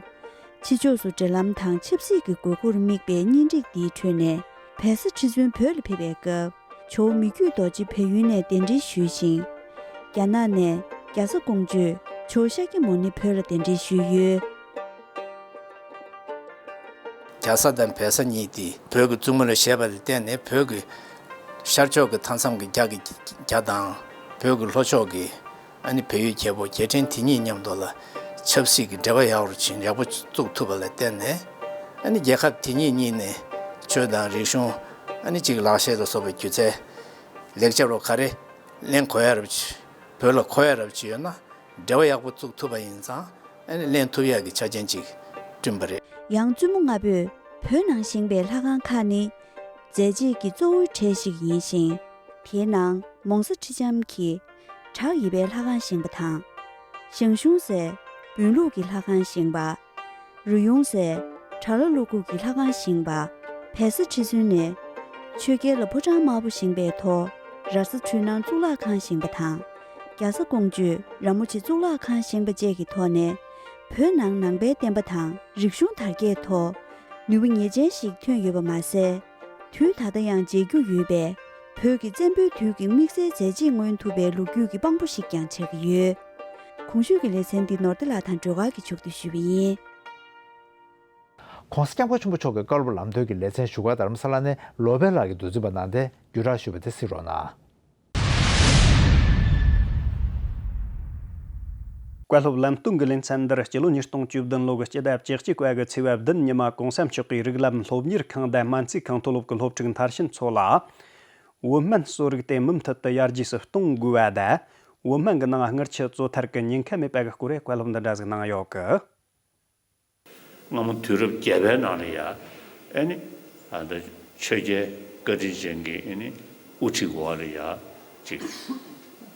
ཕྱི་ཕྱོགས་སུ་འབྲེལ་ལམ་དང་ཆབ་སྲིད་ཀྱི་དགོས་མཁོར་དམིགས་པའི་གཉེན་སྒྲིག་འདིའི་ཁྲོད་ནས། བལ་བཟའ་ཁྲི་བཙུན་བོད་ལ་ཕེབས་པའི་སྐབས། ཇོ་བོ་མི་བསྐྱོད་རྡོ་རྗེ་བལ་ཡུལ་ནས་གདན་འདྲེན་ཞུས་ཤིང་། རྒྱ་ནག་ནས་རྒྱ་བཟའ་ཀོང་ཇོས་ཇོ་བོ་ཤཱཀྱ་མུ་ནེ་བོད་ལ་གདན་འདྲེན་ཞུས་ཡོད། རྒྱ་བཟའ་དང་བལ་བཟའ་གཉིས་དེ་བོད་ཀྱི་བཙུན་མོ་ལ་བཞེས་པ་ལ་བརྟེན་ནས། བོད་ཀྱི་ཤར་ཕྱོགས་ཀྱི་མཐའ་མཚམས་ཀྱི་རྒྱ་གི་རྒྱ་དང་། བོད་ཀྱི་ལྷོ་ཕྱོགས་ཀྱི་ཨ་ནི་བལ་ཡུལ་རྒྱལ་པོ་རྒྱལ་ཕྲན་དེ་གཉིས་མཉམ་དུ་ལ་ཆབ་སྲིད་ཀྱི་འབྲེལ་བ་ཡག་རུ་ཕྱིན། ཡག་པོ་བཙུགས་ཐུབ་པ་ལ་བརྟེན་ནས། ཨ་ནི་རྒྱལ་ཁབ་དེ་གཉིས་གཉིས་ནས་ཆོས་དང་རིག་གཞུང་། ཨ་ནི་གཅིག་ལག་ཤེས་ལ་སོགས་པའི་སྒྱུ་རྩལ་ལེགས་ཆ་རུ་ག་རེ་ལེན་དགོས་ཡ་རབས་ཅིག་བོད་ལ་མཁོ་ཡ་རབས་ཅིག་ཡོད་ན། འབྲེལ་བ་ཡག་པོ་བཙུགས་ཐུབ་པ་ཡིན་ཙང་། ཨ་ནི་ལེན་ཐུབ་ཡག་གི་ཆ་རྐྱེན་ཅིག་བསྐྲུན་པ་རེད། ཡང་བཙུན་མོ་ལྔ་པོས་བོད་ནང་བཞེངས་པའི་ལྷ་ཁང་ཁག་ནི། མཛད་རྗེས་ཀྱི་གཙོ་བོའི་གྲས་ཤིག་ཡིན་ཞིང་། དེའི་ནང་མོང་བཟའ་ཁྲི་ལྕམ་གྱིས་བྲག་ཡིབ་པའི་ལྷ་ཁང་བཞེངས་པ་དང་། ཞང་ཞུང་ཟས་བོན་ལུགས་ཀྱི་ལྷ་ཁང་བཞེངས་པ། རུ་ཡུང་ཟས་བྲག་ལྷ་ཀླུ་སྒུག་གི་ལྷ་ཁང་བཞེངས་པ། བལ་བཟའ་ཁྲི་བཙུན་ནས་ཆོས་རྒྱལ་ལ་ཕོ་བྲང་དམར་པོ་བཞེངས་པའི་ཐོག་ར་ས་འཕྲུལ་སྣང་གཙུག་ལག་ཁང་བཞེངས་པ་དང་། རྒྱ་བཟའ་ཀོང་ཇོས་ར་མོ་ཆེ་གཙུག་ལག་ཁང་བཞེངས་པ་བཅས་ཀྱི་ཐོག་ནས། བོད་ནང་ནང་པའི་བསྟན་པ་དང་རིག་གཞུང་དར་རྒྱས་ཐོག་ནུས་པ་ངེས་ཅན་ཞིག་ཐོན་ཡོད་པ་མ་ཟད། དུས་ད་ལྟ་ཡང་མཇལ་རྒྱུ་ཡོད་པའི་བོད་ཀྱི་བཙན་པོའི་དུས་ཀྱི་དམིགས་བསལ་མཛད་རྗེས་མངོན་ཐུབ་པའི་ལོ་རྒྱུས་ཀྱི་དཔང་པོ་ཞིག་ཀྱང་ཆགས་ཀྱི་ཡོད། གོང་ཞུས་ཀྱི་ལེ་ཚན་འདི་ནོར་བདེ་ལགས་དང་སྒྲོལ་དཀར་གྱིས་མཇུག་བསྡུ་ཞུས་པ་ཡིན། ༸གོང་ས་༸སྐྱབས་མགོན་ཆེན་པོ་མཆོག་གི་བཀའ་སློབ་ལམ་སྟོན་གྱི་ལེ་ཚན་བཞུགས་སྒར་རྡ་རམ་ས་ལ་ནས་བློ་བྷེ་ལགས་ཀྱིས་འདུག་འཛིན་པ་གནང་སྟེ་བརྒྱུད་བསྒྲགས་ཞུས་པ་དེ་གཟིགས་རོགས་གནང་། བཀའ་སློབ་ལམ་སྟོན་གྱི་ལེ་ཚན་འདིར་སྤྱི་ལོ་ཉིས་སྟོང་བཅུ་བདུན་ལོ་གི་སྤྱི་ཟླ་བཅུ་གཅིག་པ་གི་ཚེས་པ་བདུན་ཉི་མ་གོང་ས་མཆོག་གིས་རིགས་ལམ་སློབ་གཉེར་ཁང་དང་སྨན་རྩིས་ཁང་མཐོ་སློབ་ཀྱི་སློབ་ཕྲུག་མཐར་ཕྱིན་ཚོ་ལ། བོད་སྨན་གསོ་རིག་དེ་མུ་མཐུད་དུ་ཡར་རྒྱས་སུ་གཏོང་དགོས་པ་དང་། བོད་སྨན་གྱི་ནང་དངུལ་ཆུ་བཙོ་ཐར་གྱི་ཉེན་ཁ་མེད་པ་གི་སྐོར་བཀའ་སློབ་འདི་འདྲ་ཟིག་གནང་ཡོད་གི། སྔ་མོ་དུས་རབས་བརྒྱད་པའི་ནང་ལ་ཡ། ཨེ་ནི། ཨ་འདི་ཆོས་རྒྱལ་བཀའ་དྲིན་ཅན་གྱི་ཨེ་ནི་དབུ་ཁྲིད་འོག་ལ་ཡ། ཅིག་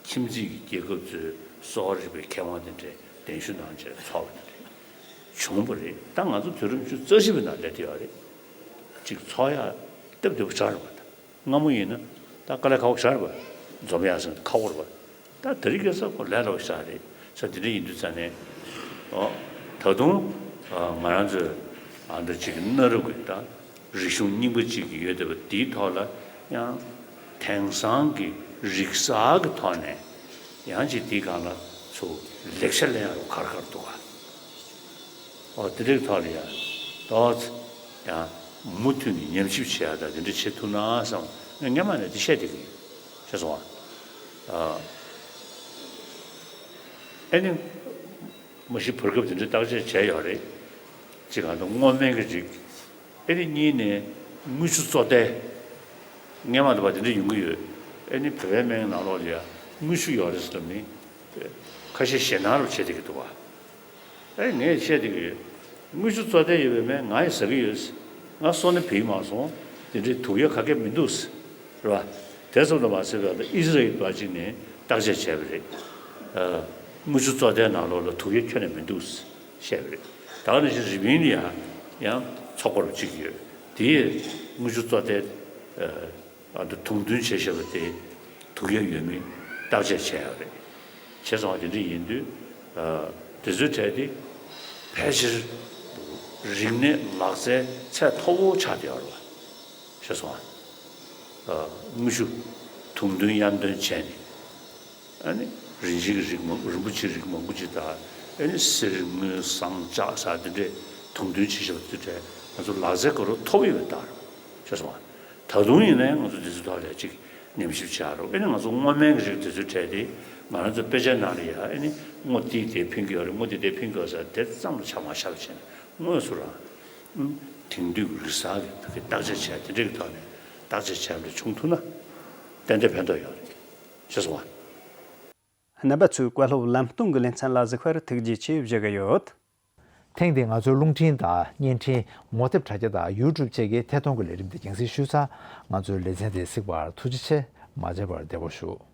ཁྱིམ་མཚེས་ཀྱི་རྒྱལ་ཁབ་ཚོའི་གསོ་བ་རིག་པའི་མཁས་དབང་དེ་འདྲས་གདན་ཞུ་གནང་བྱས་ཚོགས་པ་དེ་འདྲས་བྱུང་བ་རེད། ད་ང་ཚོ་དུས་རབས་ཉི་ཤུ་རྩ་བཞི་པའི་ནང་སླེབས་བསྡད་ཡོད་རེད། ཅིག་ཚོགས་ཡ་སྟབས་བདེ་པོ་ཆགས་རེད་པ། ད། སྔ་མོ་ཡིན་ན་ད་དཀའ་ལས་ཁག་པོ་ཞེ་དྲག་རེད་པ། འཛོམས་ཡག་ཟེར་ན་ཁག་པོ་རེད་པ། ད་དེ་རིང་ཁ་སང་ཁོ་ལས་སླ་པོ་ཞེ་དྲག་རེད་ཟེར། དེ་འདྲ་ཡིན་དུས་ཙང་ནས། ཨོ། ད་དུང་ཨ་ང་རང་ཚོའི་ཨ་འདི་ཅིག་གི་གནའ་རབས་ཀྱི་ད་རིག་གཞུང་རྙིང་པ་ཅིག་གི་ཡོད་བསྡད་པ་འདིའི་ཐོག་ལ་ཡང་དེང་སང་གི་རིག་གསར་གྱི་ཐོག་ནས་ཡང་ཅིག་འདིའི་སྒང་ལ་ཚུར་ལེགས་ཆ་ལེན་ཡག་ག་རེ་ག་རེ་འདུག་ག། ཨོ། དེ་འདྲའི་ཐོག་ལ་ཡང་ཏོག་ཙམ་ཡང་མུ་མཐུད་ནས་ཉམས་ཞིབ་བྱེད་ཡ་དང་དེ་འདྲ་བྱེད་ཐུབ་ན་བསམ། ངས་སྔན་མ་ནས་དེ་བཤད་བསྡད་ཀྱི་ཡོད། ཤེས་སོང་ཨ། ཨ་ནི་མ་གཞི་བར་སྐབས་དེ་འདྲའི་བརྟག་དཔྱད་བྱས་ཡོད་རེད། གཅིག་ག་ད་སྔོ་སྨན་གྱི་རིགས། ཨ་ནི་གཉིས་ནས་དངུལ་ཆུ་བཙོ་ཐལ། སྔན་མ་དུ་བ་དེ་འདྲ་ཡོང་གི་ཡོད། ཨ་ནི་བོད་པའི་སྨན་གྱི་ནང་ལོགས་ལ་ཡ་དངུལ་ཆུ་ཡོད་རེད་ཟེར་ནས་ཁ་ཤས་ཞེད་སྣང་རུ་བྱེད་བསྡད་ཀྱི་འདུག་ག། ཨེ། ངས་བཤད་བསྡད་ཀྱི་ཡོད། དངུལ་ཆུ་བཙོ་ཐལ་ཡོད་པའི་སྨན་ང་ཡིས་ཟ་གི་ཡོད། ང་སོ་ནས་བུད་མ་སོང་། དེ་འདྲའི་དུག་ཡ་ག་གེ་མི་འདུག། རེད་པ། དེ་ཙམ་དུ་མ་ཟད་པའི་ཨི་ཟི་རལ་པ་ཅིག་ནས་བརྟག་དཔྱད་བྱས་པ་རེད། ཨ། དངུལ་ཆུ་བཙོ་ཐལ་ནང་ལོགས་ལ་དུག་ཡ་ཁྱོན་ནས་མི་འདུག་བཤད་པ་རེད། ད་ག་ནང་བཞིན་རི་པིན་ལ་ཡང་ཡང་ཚོགས་པ་རུ་གཅིག་ཡོད། དེ་ཡས་དངུལ་ཆུ་བཙོ་ཐལ། ཨ། ཨ། དུང་བསྟུན་བྱས་བཞག་པ་དེ་དུག་ཡ་ཡོད་མེད་བརྟག་དཔྱད་བྱས་ཡོད་རེད། བྱས་ཙང་དེ་འདྲ་ཡིན་དུས། ཨ། དེ་ཚོའི་གྲས་དེ་ཕལ་ཆེར་རིག་གནས་ལག་རྩལ་ཚད་མཐོ་པོ་ཆགས་བསྡད་ཡོད་རེད་པ། ཤེས་སོང་ཨ། ཨ། དངུལ་ཆུ་དུང་བསྟུན་གཡར་འདོན་བྱས་ནས། ཨ་ནི་རིན་ཆེན་གྱི་རིགས་མང་། རིན་པོ་ཆེའི་རིགས་མང་པོ་ཅིག་དང་། ཨ་ནི་གསེར་དངུལ་ཟངས་ལྕགས་ཟེར་དེ་འདྲས་དུང་བསྟུན་བྱས་བཞག་པ་དེ་འདྲས་ང་ཚོ་ལག་རྩལ་ག་རུ་ཐོབ་ཡོད་པའི་རྟགས་རེད། ཤེས་སོང་ཨ། ད་དུང་ཡིན་ནའི་ང་ཚོ་དེ་ཚོའི་ཐོག་ལ་ཅིག་ཉམས་ཞིབ་བྱ་རོགས། ཨེ་ནི་ང་ཚོ་སྔོ་སྨན་གྱི་རིགས་དེ་ཚོའི་གྲས་དེ་ ང་རང་ཚོ་དཔེ་ཆའི་ནང་ལ་ཡ་ཨ་ནི་དངོས་དེ་དེ་ཕན་གྱི་ཡོད་རེད། དངོས་དེ་དེ་ཕན་གྱི་ཡོད་ཟེར་དེ་ཙམ་ལ་ཆ་མ་བཞག་པ་བྱས་ནས་དངོས་སུ་རང་དེང་དུས་ཀྱི་ལུགས་གསར་གྱི་བོད་སྐད་བརྟག་དཔྱད་བྱས་དེ་འདྲའི་གི་ཐོག་ནས་བརྟག་དཔྱད་བྱས་པ་འདྲ་བྱུང་ཐུབ་ན་ཏན་ཏན་ཕན་ཐོགས་ཡོད་རེད། ཤེས་སོང་ང་། རྣམ་པ་ཚོས་བཀའ་སློབ་ལམ་སྟོན་གྱི་ལེ་ཚན་ལ་གཟིགས་པར་ཐུགས་རྗེ་ཆེ་ཞུ་གི་ཡོད། ཐེངས་འདིའི་ང་ཚོའི་རླུང་འཕྲིན་དང་བརྙན་འཕྲིན། ངོ་དེབ་དྲ་རྒྱ་དང་ཡུ་ཊུབ་བཅས་ཀྱི་ཐད་གཏོང་གི་ལས་རིམ་འདི་རྒྱང་སྲིང་ཞུས་ཚར། ང་ཚོའི་ལེ་ཚན་འདི་གཟིགས་པར་ཐུགས་རྗེ་ཆེ། མ་མཇལ་བར་བདེ་པོ་བཞུགས།